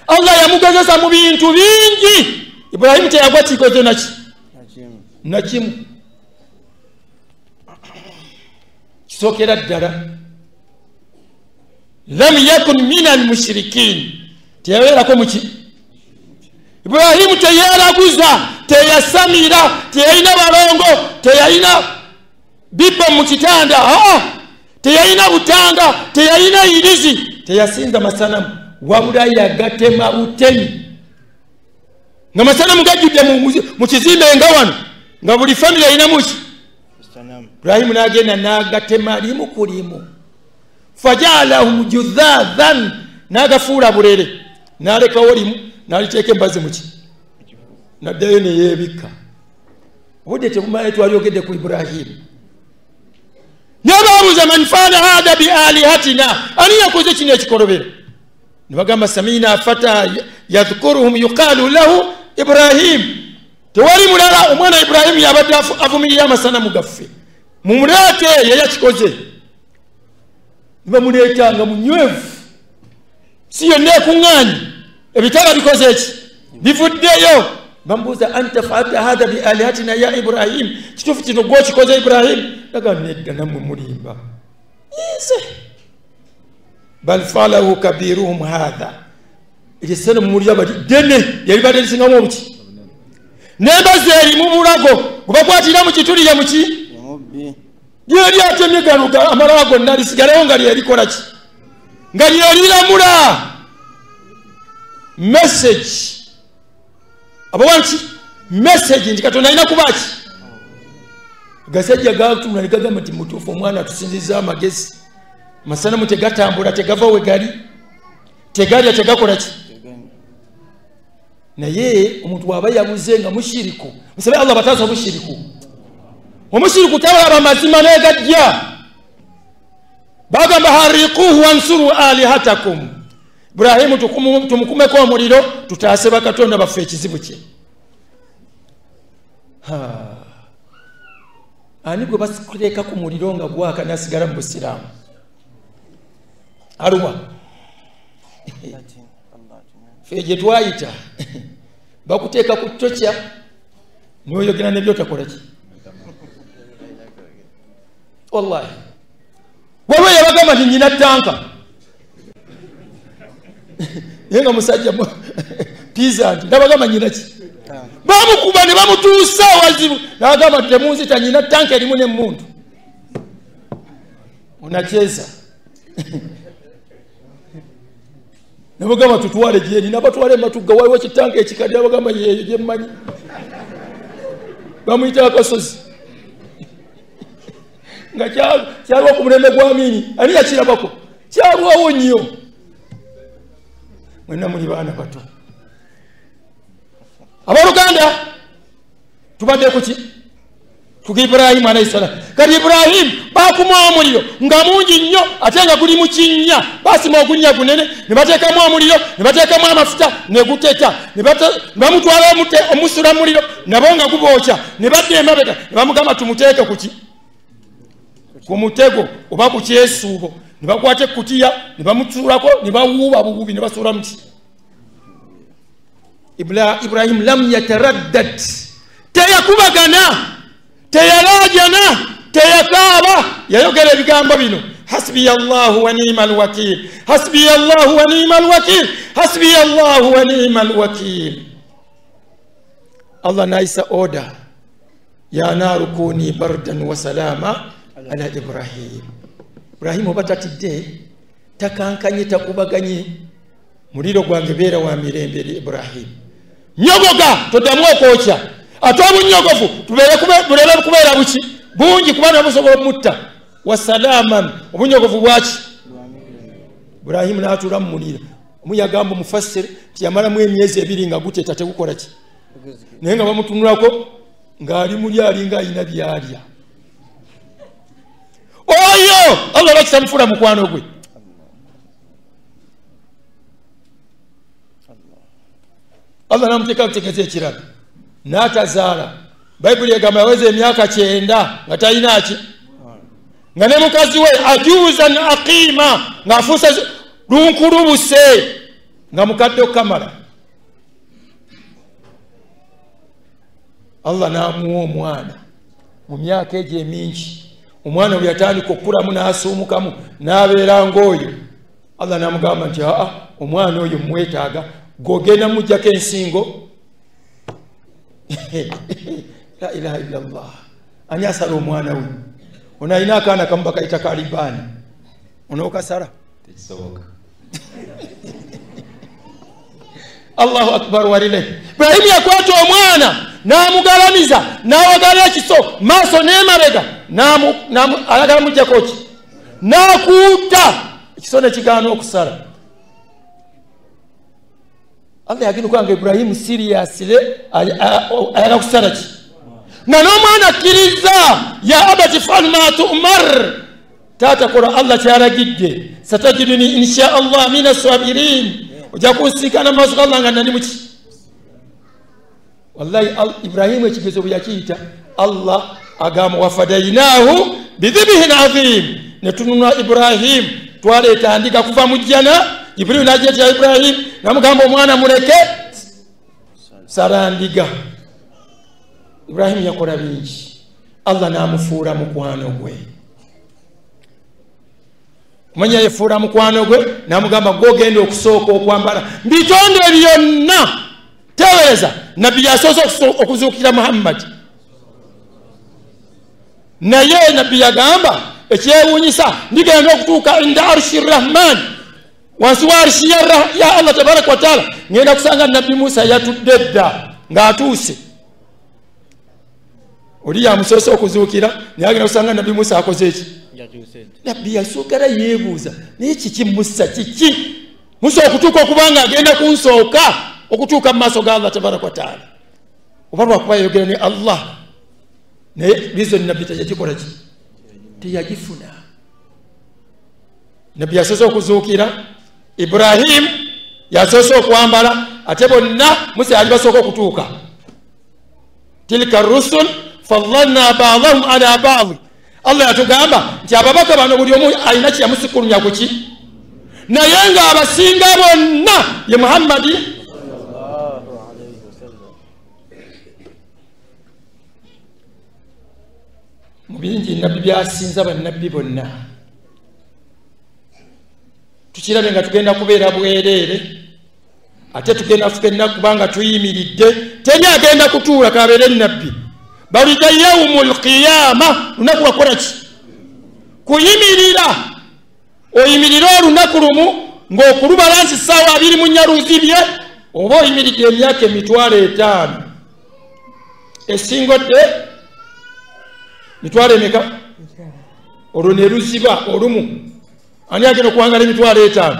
Speaker 1: Allah yamugezesa mu bintu bingi. Ibrahimu teyagwa kikoze naki? Nakimu. Kisookera ddala. Lam yakun minal mushrikin. Teyabeerako muki? Ibrahimu teyeraguza, teyasamira, teyalina balongo, teyalina bibo mu kitanda, teyalina butanga, teyalina irizi, teyasinza masanamu, wabula yagatema butemi. Nga masanamu gajjudde mu kizimbe nga wano, nga buli famire erina muki? Ibrahimu n'agenda n'agatema limu ku limu. Fajalahum judhaadhan, n'agafuula bulere, n'alekawo limu, n'aliteeka embazi muki? N'addayo ne yeebikka. Obudde tebumala twalyogedde ku Ibrahimu. Nababuuza man faala haadha bi alihatina, ani yakoze kino ekikolobero? Ne bagamba samina fata yadhkuruhum yuqalu lahu Ibrahim. Tewali mulala, omwana Ibrahimu yabadde avumirira amasanamu gaffe. Mumuleete ye yakikoze. Ne bamuleeta nga munywevu. Si yonna ekuŋŋaanye, ebitala bikoze eki? Bivuddeyo. Bamubuuza anta faalta haadha bi alihatina ya Ibrahim, kituufu kino gw'okikoze Ibrahim? Naga nedda nammwe mulimba. Nze bal faalahu kabiruhum haadha. Eryo essana mumuwulira bati ddene lyalibadde lisingamu obuki? N'embazi eri mu bulago gwe bakwatira mu kituli ye muki? Lyeri atemye gano amalala gonna lisigalewo nga lyerikola ki? Nga lyeriramula. Message. Abawanki message nti Katonda alina kuba ki? Gasajja gatunula ne gagamba nti mutuufu omwana atusinzizza amagezi. Masanamu tegatambula, tegava we gali, tegalya, tegakola ki? Naye omuntu bw'aba yabuze nga mushiriku, musabe Allah bataasa obushiriku. Omushiriku tabalaba mazima n'egajja. Bagamba hariquhu wansuru alihatakum. Ibrahimu tumukumeko omuliro tutaase bakatonda baffe ekizibu kye. Ani gwe basikuteeka ku muliro nga gwaka n'asigala mu busiraamu? Aluwa? Ffe gye twayita bakuteeka ku tokya n'oyogera n'ebyotakola ki? Wallahi waliwo yabagamba nti nnyina ttanka. Naye nga musajja pizza nti nabagamba nnyina ki? Bamukuba ne bamutuusa awazibu, n'agamba nti temunzita, nnyina ttanka erimu n'emmundu. Onakyeza. Nabagamba tutwale gyeri, nabatwala ematugga waliwo kitanka ekikadde, nabagamba yeeyo gye mmanyi. Bamuyita akasozi. Nga kyalwa ku mulembe gwa Amini. Ani yakirabako? Kyalwawo nnyo. Mwenna muli baana bato. Abooluganda tubadde ku ki? Ku Ibrahimu alayhi salam. Kati Ibrahimu baakuma omuliro nga mungi nnyo ate nga guli mu kinnya. Baasima ogunnya gunene ne bateekamu omuliro ne bateekamu amafuta ne guteta ne bamutwala omusula muliro nabo nga gubookya ne badda emabega ne bamugamba tumuteeke ku ki? Ku mutego oba ku kyesuubo. Ne bakwata ekkutiya ne bamutuulako ne bawuuba bububi ne basuula muti. Ibrahim lam yataraddad, teyakubagana, teyalaajana, teyakaaba. Yayogera ebigambo bino: hasbiya Allahu wa ni'mal wakil, hasbiya Allahu wa ni'mal wakil, hasbiya Allahu wa ni'mal wakil. Allah n'ayisa order, ya naaru kuni bardan wa salama ala Ibrahim. Ibrahim oba tatidde, takankanye, takubaganye, muliro gwange beera wa mirembe eri Ibrahim. Nyogoga toddamu okwokya, ate obunyogovu buleme kubeera buki bungi kubanga busobola omutta. Wasalaaman, obunyogovu bwaki? Ibrahimu n'atuula mu muliro. Omu yagamba omufassiri nti yamalamu emyezi 2 nga guteta tegukola ki, naye nga bamutunulako ng'ali muli alinga alina byalya. Oyo Allah lwaki tamufuula mukwano gwe? Allah n'amuteeka kutegeeza ekirala n'atazaala. Bayibuli egamba yaweza emyaka 9 nga talina ki, nga ne mukazi we ajuzan aqima, ng'afuuse lunkulubuse, nga mukadde okukamala. Allah n'amuwa omwana mu myaka egyo emingi. Omwana bwe yatandika okukulamu n'asuumukamu n'abeera ng'oyo, Allah n'amugamba nti aa, omwana oyo mwetaaga, gogenda mujjako ensingo. La ilaha illallah. Ani asala omwana we? Ono alina akaana kamu bakayita kalibaani, onookasala?
Speaker 2: Tekisoboka.
Speaker 1: Allahu akbar walile. Ibrahimu yakwata omwana n'amugalamiza n'awagala ekiso maaso n'emabega, ayagala mujjako ki? N'akuuta ekiso ne kigaana okusala. Allah yagenda okubanga Ibrahimu seriously ayagala kusala ki? Nga n'omwana akkiriza, ya abati fal ma tu'mar, taata kola Allah kyalagidde, satajiduni insha Allah mina sabirin, ojja kunsinkana mu maaso ga Allah nga nani muki. Wallahi Ibrahimu ekigezo bwe yakiyita, Allah agamba wafadainahu bidhibihin adhim, ne tununula Ibrahimu, twaleeta ndiga kuva mu jjana. Jibrilu n'agyetera Ibrahimu n'amugamba omwana muleke salandiga. Ibrahimu yakola bingi, Allah n'amufuula mukwano gwe. Kumanya yefuula mukwano gwe n'amugamba gw'ogenda okusooka okwambala bitonde byonna. Teweereza nabbi yasoose okuzuukira Muhammad, naye nabbi yagamba ekyewuunyisa ndigenda okutuuka inda arshi rahman, wansi wa arshi ya Allah tabaraka wa taala, ngenda kusanga nabbi Musa yatudde dda ng'atuuse. Oli yamusoose okuzuukira naye agenda kusanga nabbi Musa akoze eki? Nabbi yasookera yeebuuza, naye kiki Musa, kiki Musa okutuuka okuba nga agenda kunsooka okutuuka mu maaso ga Allah tabaraka wa taala? Oba lwakuba yayogera ne Allah, naye reason nabbi teyagikola ki? Teyagifuna. Nabbi yasoose okuzuukira, Ibrahimu yasoose okwambala, ate bonna Musa yali basooka okutuuka. Tilka rusul faddalna ba'dahum ala ba'd. Allah yatugamba nti ababaka bano buli omu alina kye yamusikulumya ku ki, naye ng'abasinga bonna ye Muhammadi. Mu bingi nabbi byasinza bannabbi bonna, tukirabe nga tugenda kubeera bwereere, ate tugenda ffenna kubanga tuyimiridde, teri agenda kutuula kabeere nabbi. Balida yaumul qiyama, lunaku lwakukola ki? Kuyimirira. Oyimirire olunaku lumu ng'okulubala nti ssaawa 24 luzibye, oba oyimiridde emyaka 50,000 esingodde mitwalo emeka? Olwo ne luziba olumu. Ani agenda okuwangala 50,000?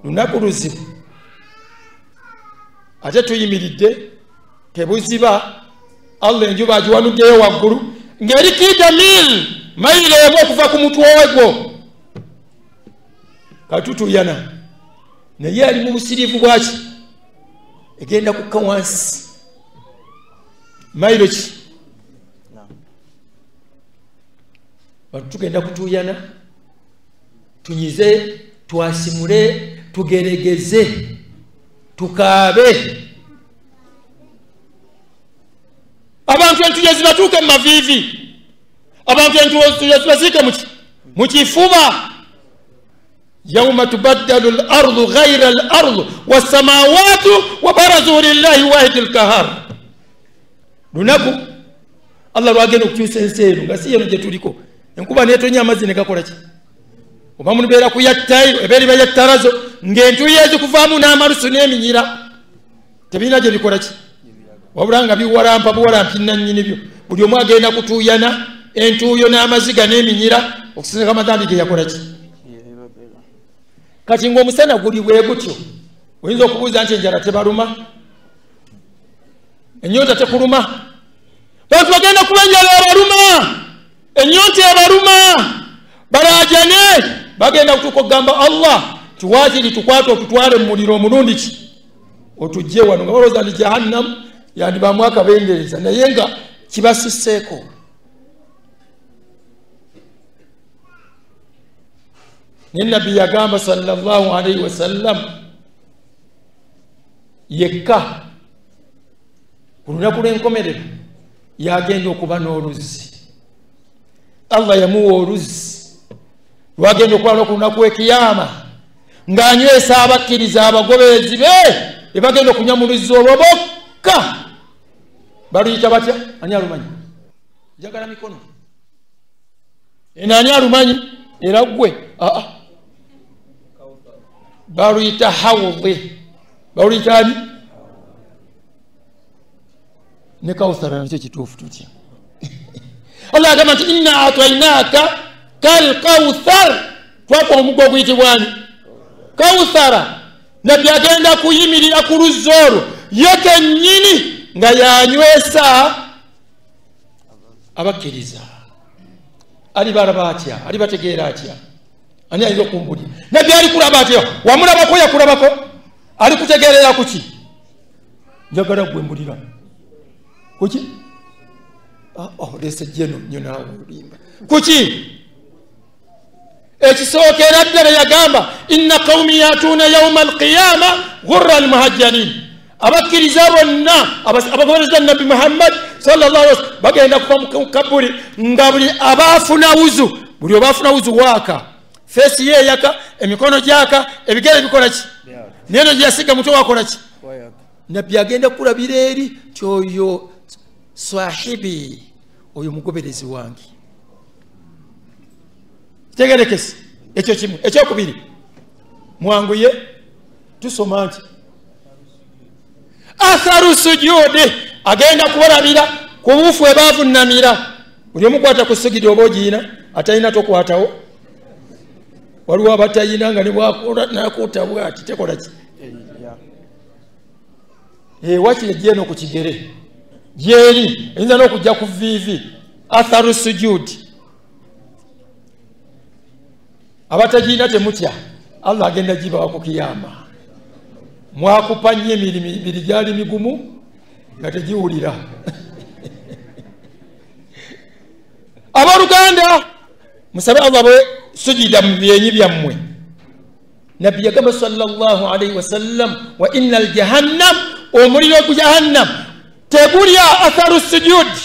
Speaker 1: Lunaku luzibu. Ate tuyimiridde tebuziba, Allah enjuba agiwanuddeyo waggulu ng'eri kida mil mayiro emu okuva ku mutwe gwo. Katutuyana naye ali mu busiriivu bwaki? Egenda kukka wansi mayiro ki? Bantu tugenda kutuyana, tunyize, twasimule, tugeregeze, tukaabe. Abantu entuyo zibatuuke mu maviivi, abantu entuyo zibasiike mu kifuba. Yauma tubaddalu al-ardu ghayra al-ardu wassamawatu wa barazu lillahi wahidi al-kahar. Lunaku Allah lwagenda okukyusa ensi eno nga si eno gye tuliko. Enkuba n'etonya amazzi ne gakola ki? Oba mubeera ku yattayiro ebeera iba yattarazo ng'entuyo ezikuvaamu n'amalusu n'eminyira tebirina gye bikola ki? Wabula nga biwalampa buwalampi nannyini byo. Buli omu agenda kutuuyana entuuyo n'amaziga n'eminyira okusinziira amadambi ge yakola ki? Kati ng'omusana guli bwe gutyo, oyinza okubuuza nti enjala tebaluma, ennyonta tekuluma? Bantu bagenda kuba enjala ebaluma, ennyonta ebaluma, balaajane. Bagenda kutuuka okugamba Allah tiwaakiri tukwate otutwale mu muliro omulundi ki otujje wano, nga balowooza nti Jahannam yandibamu akabengereza, naye nga kibasuseeko. Naye Nabbi yagamba sallallahu alaihi wasallam yekka ku lunaku lw'enkomerero yagenda okuba n'oluzzi. Allah yamuwa oluzzi lwagenda okuba ku lunaku lw'ekiyama ng'anywesa abakkiriza abagoberezi be ebagenda okunywa mu luzzi olwo bokka. Baluyita batya? Ani alumanyi? Njagala mikono. Eno ani alumanyi? Era ggwe? Aa, baluyita hawudi. Baluyita ani? Ne kawuthara nakyo kituufu tutya? Allah agamba nti inna atainaka kal kawuthar, twakuwa omuggo oguyitibwa ani? Kawuthara. Nabbi agenda kuyimirira ku luzzi olwo ye kennyini nga yanywesa abakkiriza. Alibalaba atya? Alibategeera atya? Ani ayinza okumbulira? Nabbi alikulaba atya? Wamulabako? Yakulabako? Alikutegeerera kuki? Njagala gwe mbulira kuki? Leese jeno nnyo naawe olimba kuki? Ekisookera ddala yagamba inna qawmi yatuuna yauma alqiyama ghurra almuhajjalin. Abakkiriza bonna abagobereza Nabbi Muhammad sallallahu alaihi wasallam bagenda kuva mu kaburi nga buli abaafuna wuzu, buli obaafuna wuzu waaka, feesi ye eyaka, emikono gyaka, ebigere bikola ki? Neno gye yasiga mutwe wakola ki? Nabbi agenda kulabira eri ti oyo sahibi, oyo mugoberezi wange. Kitegerekese ekyo kimu. Ekyokubiri, mwanguye tusoma nti atharu sujudi, agenda kubalabira ku buufu bwe baavunnamira. Buli omukwata ku sugidi oba ogiina, atalina tokwatawo. Waliwo abatayina nga ne bwakola nakuuta bwati tekola ki? Wakiri ejja eno ku kigere gyeri, eyinza n'okujja ku viivi. Atharu sujudi, abatagiina temutya, Allah agenda gibawa ku kiyama. Mwakupa nnyo emirimu ebiri gyali migumu nga tegiwulira. Abooluganda, musabe Allah bwe sujida mu byenyi byammwe. Nabbi yagamba sallallahu alaihi wasallam wa inna aljahannam, omuliro gu jahannam tegulya atharu sujudi.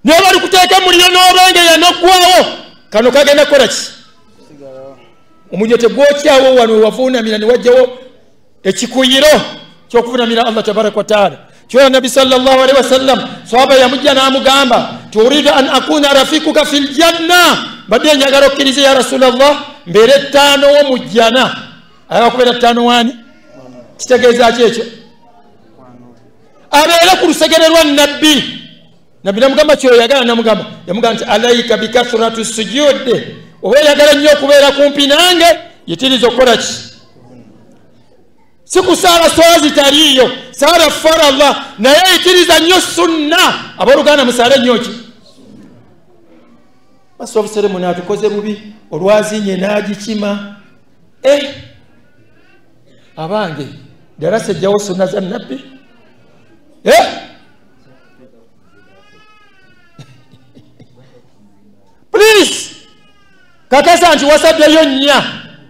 Speaker 1: Naye bali kuteeka muliro n'obengeya n'oggwawo, kano kagenda kukola ki? Omuliro tegwokyawo wano wavuunamira ne wajjawo ekikuyiro ky'okuvunamira Allah tabaraka wa taala. Kyola Nabbi sallallahu alaihi wasallam sahaba yamujja n'amugamba turidu an akuna rafikuka fil janna, badde njagala okkirize ya Rasulallah mbeere ttaano wo mu jjana. Ayagala kubeera ttaano waani? Kitegeeza ki ekyo? Abeere ku lusegere lwa Nabbi. Nabbi namugamba kyoyagala, namugamba yamugamba nti alaika bikathratu sujud, oba oyagala nnyo okubeera kumpi nange yitiriza okukola ki? Si kusaala swala zitaliiyo, saala farallah, naye yitiriza nnyo sunna. Abooluganda musaale nnyo ki? Master of ceremony atukoze bubi, olwazinye n'agikima. Abange darasa ejjawo sunna za nabbi. Please kakasa nti wasaddeyo nnya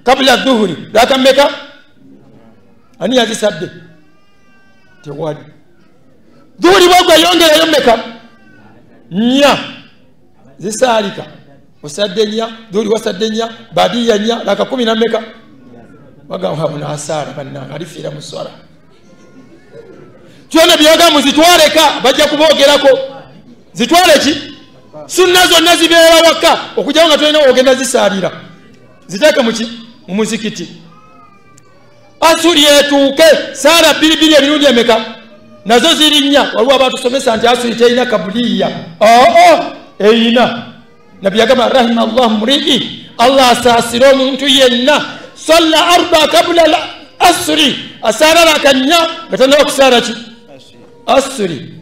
Speaker 1: kabula dhuhuri raka mmeka? Ani yazisadde? Tewali. Dhuhuri bwagwa yongerayo mmeka? Nnya. Zisaalika. Osadde nnya, dhuhuri wasadde nnya, badiya nnya, raka 10 na mmeka? Bagamba ono asaala bannange alifiira mu swala. Kyonna byagamba muzitwaleka, bajja kuboogerako. Zitwale ki? Sunna zonna zibeera waka, okujjawo nga tolina ogenda zisaalira. Ziteeke muki? Mu muzikiti. Asuli etuuke saala bbiri bbiri emirundi emeka? Nazo ziri nnya. Waliwo abatusomesa nti asuli terina kabuliya. Oo, eyina. Nabbi yagamba rahima llahu mri'i, Allah asaasire omuntu yenna salla arba kabula al asri, asaala raka nnya nga tannaba kusaala ki? Asri.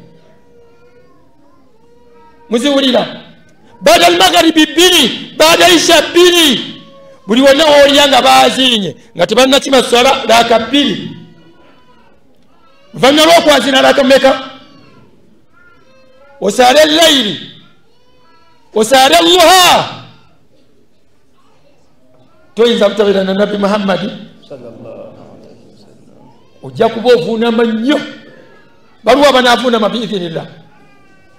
Speaker 1: Muziwulira? Baada almagharibi bbiri, baada isha bbiri, buli wonna woolya nga baazinye nga tebannakima swala raka bbiri. Oluvannyuma lw'okwazina raka mmeka? Osaale layiri, osaale luha. Toyinza butabeera na Nabbi Muhammadi, ojja kuba ovuunama nnyo. Baliwo abanaavuunama biidhinillah,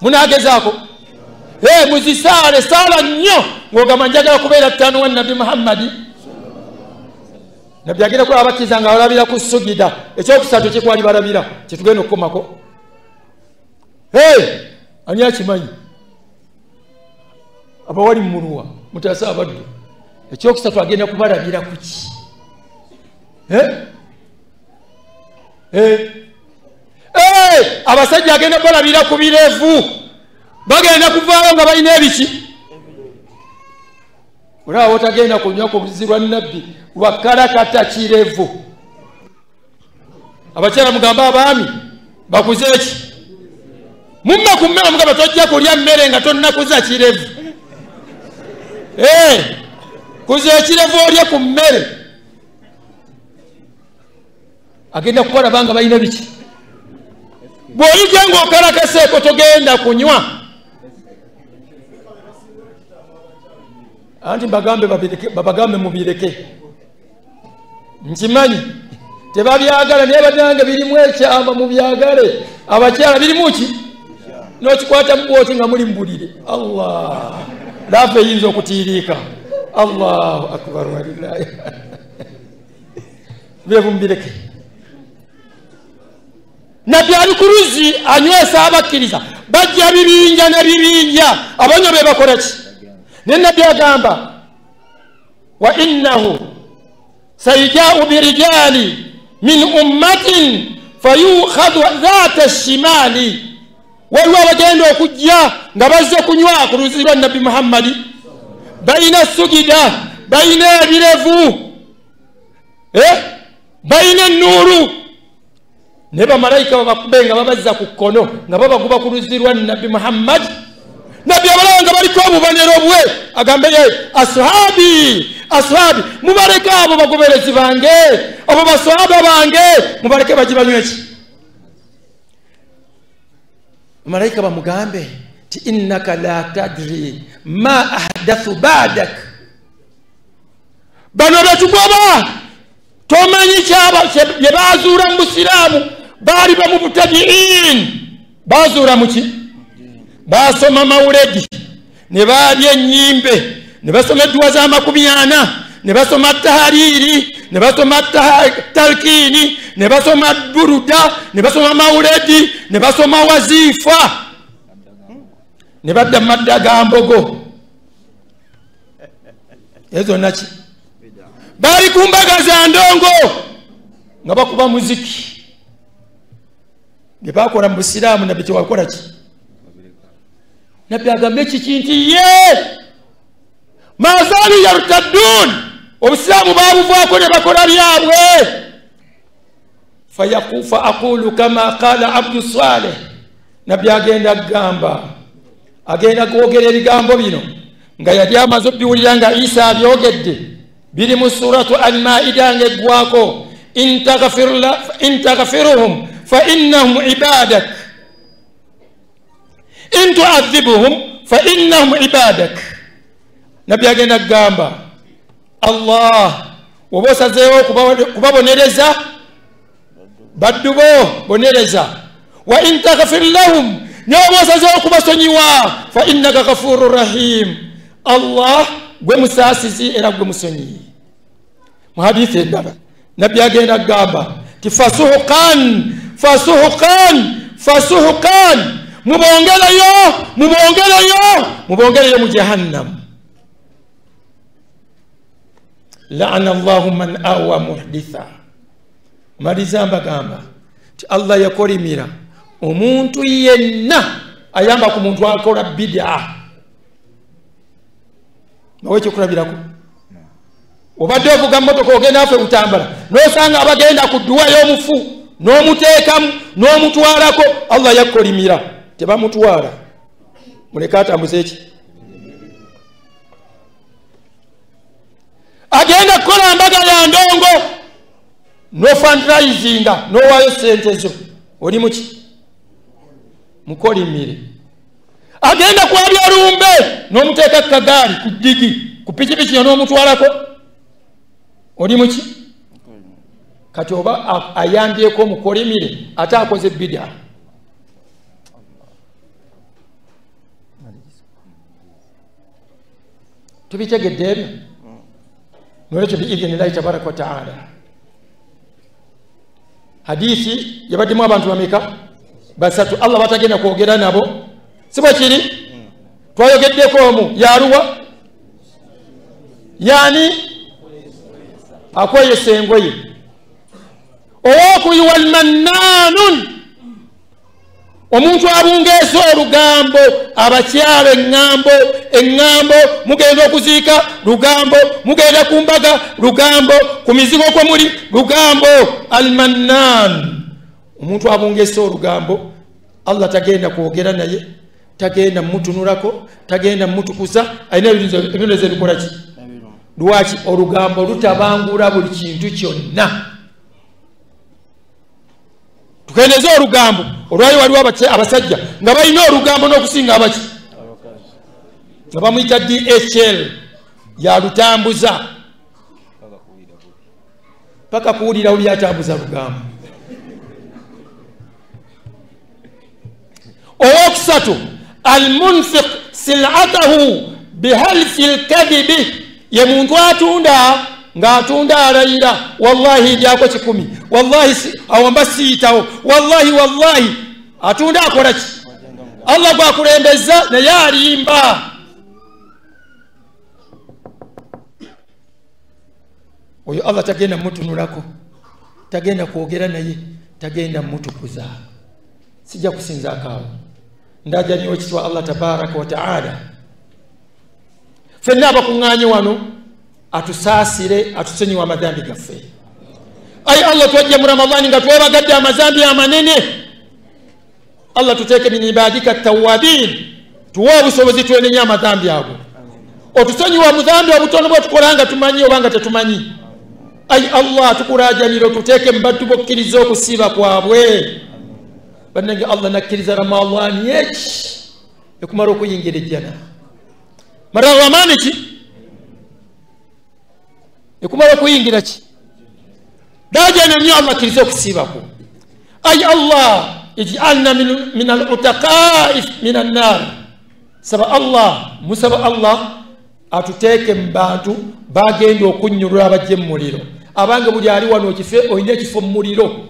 Speaker 1: munaagezaako. Muzisaale saala nnyo ng'ogamba njagala kubeera ttaano wa Nabbi Muhammadi. Nabbi agenda kulaba abakkiriza nga balabira ku sugida. Ekyokusatu kikwali balabira kyetugenda okukomako. Ani akimanyi? Abawali mu muluwa mutaasa abaddu. Ekyokusatu agenda kubalabira ku ki? Abasajja agenda kubalabira ku birevu. Bagenda kuvaayo nga balina ebiki? Olaba otagenda kunywa ku luzzi lwa Nabbi lwakalakata kirevu. Abakyala mugambe abaami bakuze eki? Mumme ku mmere, mugamba tojja kulya mmere nga tonnakuza kirevu. Kuza ekirevu olye ku mmere. Agenda kubalaba nga balina biki? Bw'olijja ng'okalakaseeko togenda kunywa. Anti mbagambe babagambe mubireke. Nkimanyi tebabyagala, naye bannange birimu ekyama, mubyagale. Abakyala birimu ki? N'okikwata mu bwoti nga muli mbulire. Allah, laafu eyinza okutiiriika. Allahu akbar walillahi. Birevu mubireke. Nabbi ali ku luzzi anywesa abakkiriza, bajja bibinja ne bibinja, abanywa be bakola ki? Naye Nabbi agamba wa innahu sayijau birijali min ummatin fayukhadhu dhata shimali. Waliwo abagenda okujja nga bazze kunywa ku luzzi lwa Nabbi Muhammadi, balina sugida, balina ebirevu, balina ennuulu. Naye bamalayika babakube nga babazza ku kkono nga babaguba ku luzzi lwa Nabbi Muhammadi. Nabbi abalaba nga baliko obubonero bwe, agambe ye ashabi, ashabi, mubaleke abo bagoberezi bange, abo baswahaba bange, mubaleke bajje banywe ki? Malayika bamugambe ti innaka la tadri ma ahdathu ba'dak. Bano betugoba tomanyi kyaba bye bazuula mu busiraamu, baali bamu butabiin, bazuula muki? Basoma mawuledi, ne baalya ennyimbe, ne basoma edduwa za 40, ne basoma tahariri, ne basoma talkiini, ne basoma buruda, ne basoma mawuledi, ne basoma wazifa, ne badda madda ga mbogo. Ezo naki? Bali ku mbaga za ndongo nga bakuba muziki. Bye bakola mu busiraamu Nabbi tewakola ki? Nabbi agambe kiki nti ye mazalu yartaddun, obusiraamu babuvaako ne bakola byabwe. Fayakufa aqulu kama qala Abdu Saleh. Nabbi agenda kugamba, agenda kwogera ebigambo bino nga yali amaze obiwulira nga Isa abyogedde, biri mu suratu Al-Maida ng'eggwako, in taghfiruhum fa innahum ibadak, in tu'adhibuhum fa innahum ibadak. Nabbi agenda kugamba, Allah oba osazeewo kubabonereza baddu bo bonereza, wa in taghfir lahum, n'oba osazeewo kubasonyiwa, fa innaka ghafurur rahim, Allah gwe musaasizi era gwe musonyiyi. Mu hadithi endala Nabbi agenda kugamba ti fasuhukan fasuhukan fasuhukan, mubongerayo mubongerayo mubongerayo mu jahannam. Laana Allahu man awa muhditha. Maliza mbagamba ti Allah yakolimira omuntu yenna ayamba ku muntu akola bid'a. Nawe ekyokulabirako, obadde ovuga mmotoka ogenda afe Butambala n'osanga abagenda ku dduwa y'omufu n'omuteekamu n'omutwalako, Allah yakolimira tebamutwala, muleke atambuze eki. Agenda kukola mbaga ya ndongo n'ofundraisinga n'owaayo ssente zo, oli muki? Mukolimire. Agenda kwabya lumbe n'omuteeka ku kagaali ku ddigi ku pikipiki n'omutwalako, oli muki? Kati oba ayambyeko mukolimire ate akoze bid'a. Tubitegedde ebyo? Nolwekyo biidhinillahi tabaraka wa taala, hadithi yabaddemu abantu bameka? Basatu. Allah batagenda kwogera nabo, si bwe kiri? Twayogeddeko omu yaluwa yani akweyesa engoye. Owokubiri walmannanun, omuntu abungeesa olugambo, abakyala eŋŋambo eŋŋambo, mugenda okuziika lugambo, mugenda ku mbaga lugambo, ku mizigo kwe muli lugambo. Almannan, omuntu abungeesa olugambo, Allah tagenda kwogera naye, tagenda mutunulako, tagenda mutukuza, alina ebibonerezo ebikola ki? Lwaki? Olugambo lutabangula buli kintu kyonna. Tukendeze olugambo. Olwayo waliwo abasajja nga balina olugambo n'okusinga abaki, nga bamuyita DHL yalutambuza paka kuwulira uli atambuza lugambo. Owokusatu almunfiq silatahu bihalfi lkadhibi, ye muntu atunda ng'atunda alayira, wallahi lyako 10, wallahi awamba siitawo, wallahi wallahi, atunda akola ki? Allah gwakulembeza naye alimba. Oyo Allah tagenda mutunulako, tagenda kwogera naye, tagenda mutukuza. Sijja kusinzaako awo, ndajja ekitwa Allah tabaraka wa taala. Ffenna abakuŋŋaanye wano atusaasire, atusonyiwe amadambi gaffe. Ayi Allah, twajja mu Ramadhani nga twebagadde amazambi amanene. Allah tuteeke min ibadika tawabin, tuwe obusobozi twenenye amadambi ago, otusonyiwe omuzambi obutono bwe tukola nga tumanyi oba nga tetumanyi. Ayi Allah, tukulajanira otuteeke mu baddu bokkiriza okusiiba kwabwe. Bannange, Allah nakkiriza Ramadhani eki ekumala okuyingira ejjana. Ramadhani ki ekumala okuyingira ki? Dajana nnyo Allah akkiriza okusiibako. Ayi Allah, ij'alna min al-utaqai min an-nar. Saba Allah, musaba Allah atuteeke mu bantu bagenda okunnyulula abajje mu muliro. Abange buli ali wano ekife olina ekifo mu muliro,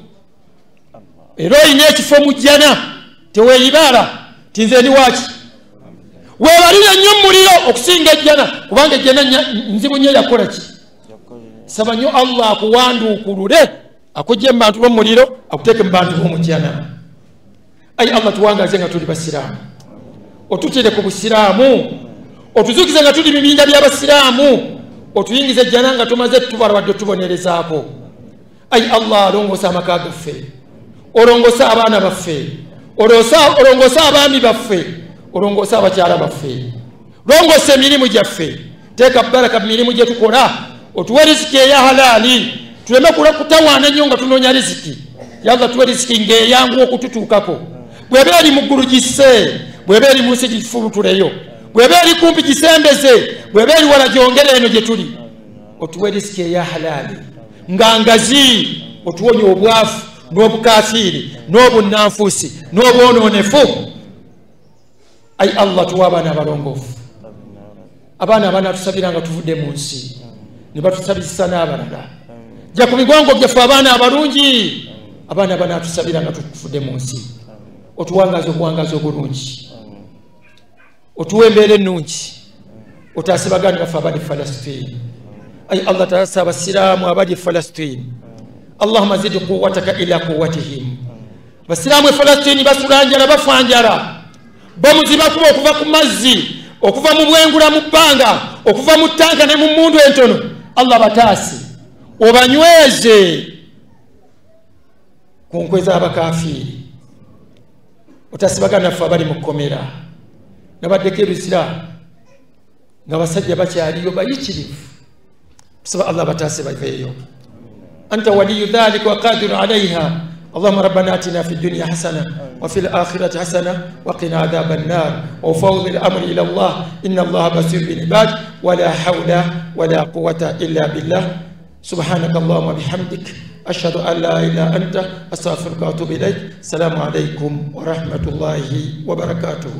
Speaker 1: era olina ekifo mu jjana, teweeyibaala ti nze ndi waaki. Weebalire nnyo mu muliro okusinga ejjana, kubanga ejjana nzibu nnyo yakola ki? Saba nnyo Allah akuwanduukulule akujje mu bantu b'omuliro akuteeke mu bantu b'omujjana. Ayi Allah, tuwangaze nga tuli basiraamu, Otutire ku busiraamu, otuzuukize nga tuli bibinja by'abasiraamu, otuyingize ejjana nga tumaze tubala wadde tubonerezaako. Ayi Allah, alongoosa amaka gaffe, olongoose abaana baffe, olongoose abaami baffe, olongoose abakyala baffe, longoosa emirimu gyaffe, teeka baraka mu mirimu gye tukola, otuwe riziki eya halaali, tuleme kutawaana ennyo nga tunoonya riziki. Ya Allah, tuwe riziki ng'eyanguwa okututuukako. Bw'eba eri mu ggulu gisse, bw'eba eri mu nsi gifubutuleyo, bw'eba eri kumpi gisembeze, bw'eba eri wala gyongere eno gye tuli. Otuwe riziki eya halaali nga ngazi, otuwonye obwavu n'obukafiiri n'obunnanfuusi n'obwonoonefu. Ayi Allah, tuwe abaana abalongoofu, abaana abanatusabira nga tuvudde mu nsi ne batusabisa n'abalala. Jja ku migongo gyaffe abaana abalungi, abaana abanatusabira nga tuvudde mu nsi. Otuwangaze obuwangazi obulungi, otuwe embeera ennungi, otaase baganda baffe abali Falastini. Ayi Allah, taasa abasiraamu abali Falastini. Allahumma zid quwwataka ila quwwatihim. Abasiraamu e Falastini basula njala, bafa njala, bomu zibakuba okuva ku mazzi, okuva mu bwengula mu bbanga, okuva mu ttanka ne mu mmundu entono. Allah bataase, obanyweze ku nkwe z'abakafiiri. Otaase baganda baffe abali mu kkomera. Nabaddeko ebizira ng'abasajja bakyaliyo bayitirivu. Tusaba Allah bataase baveeyo. Anta waliyu dhalika wa qadiru alayha. اللهم ربنا اتنا في الدنيا حسنه وفي الاخره حسنه وقنا عذاب النار. وفوض الامر الى الله، ان الله بصير بالعباد، ولا حول ولا قوه الا بالله. سبحانك اللهم وبحمدك، اشهد ان لا اله الا انت، استغفرك واتوب اليك. السلام عليكم ورحمه الله وبركاته.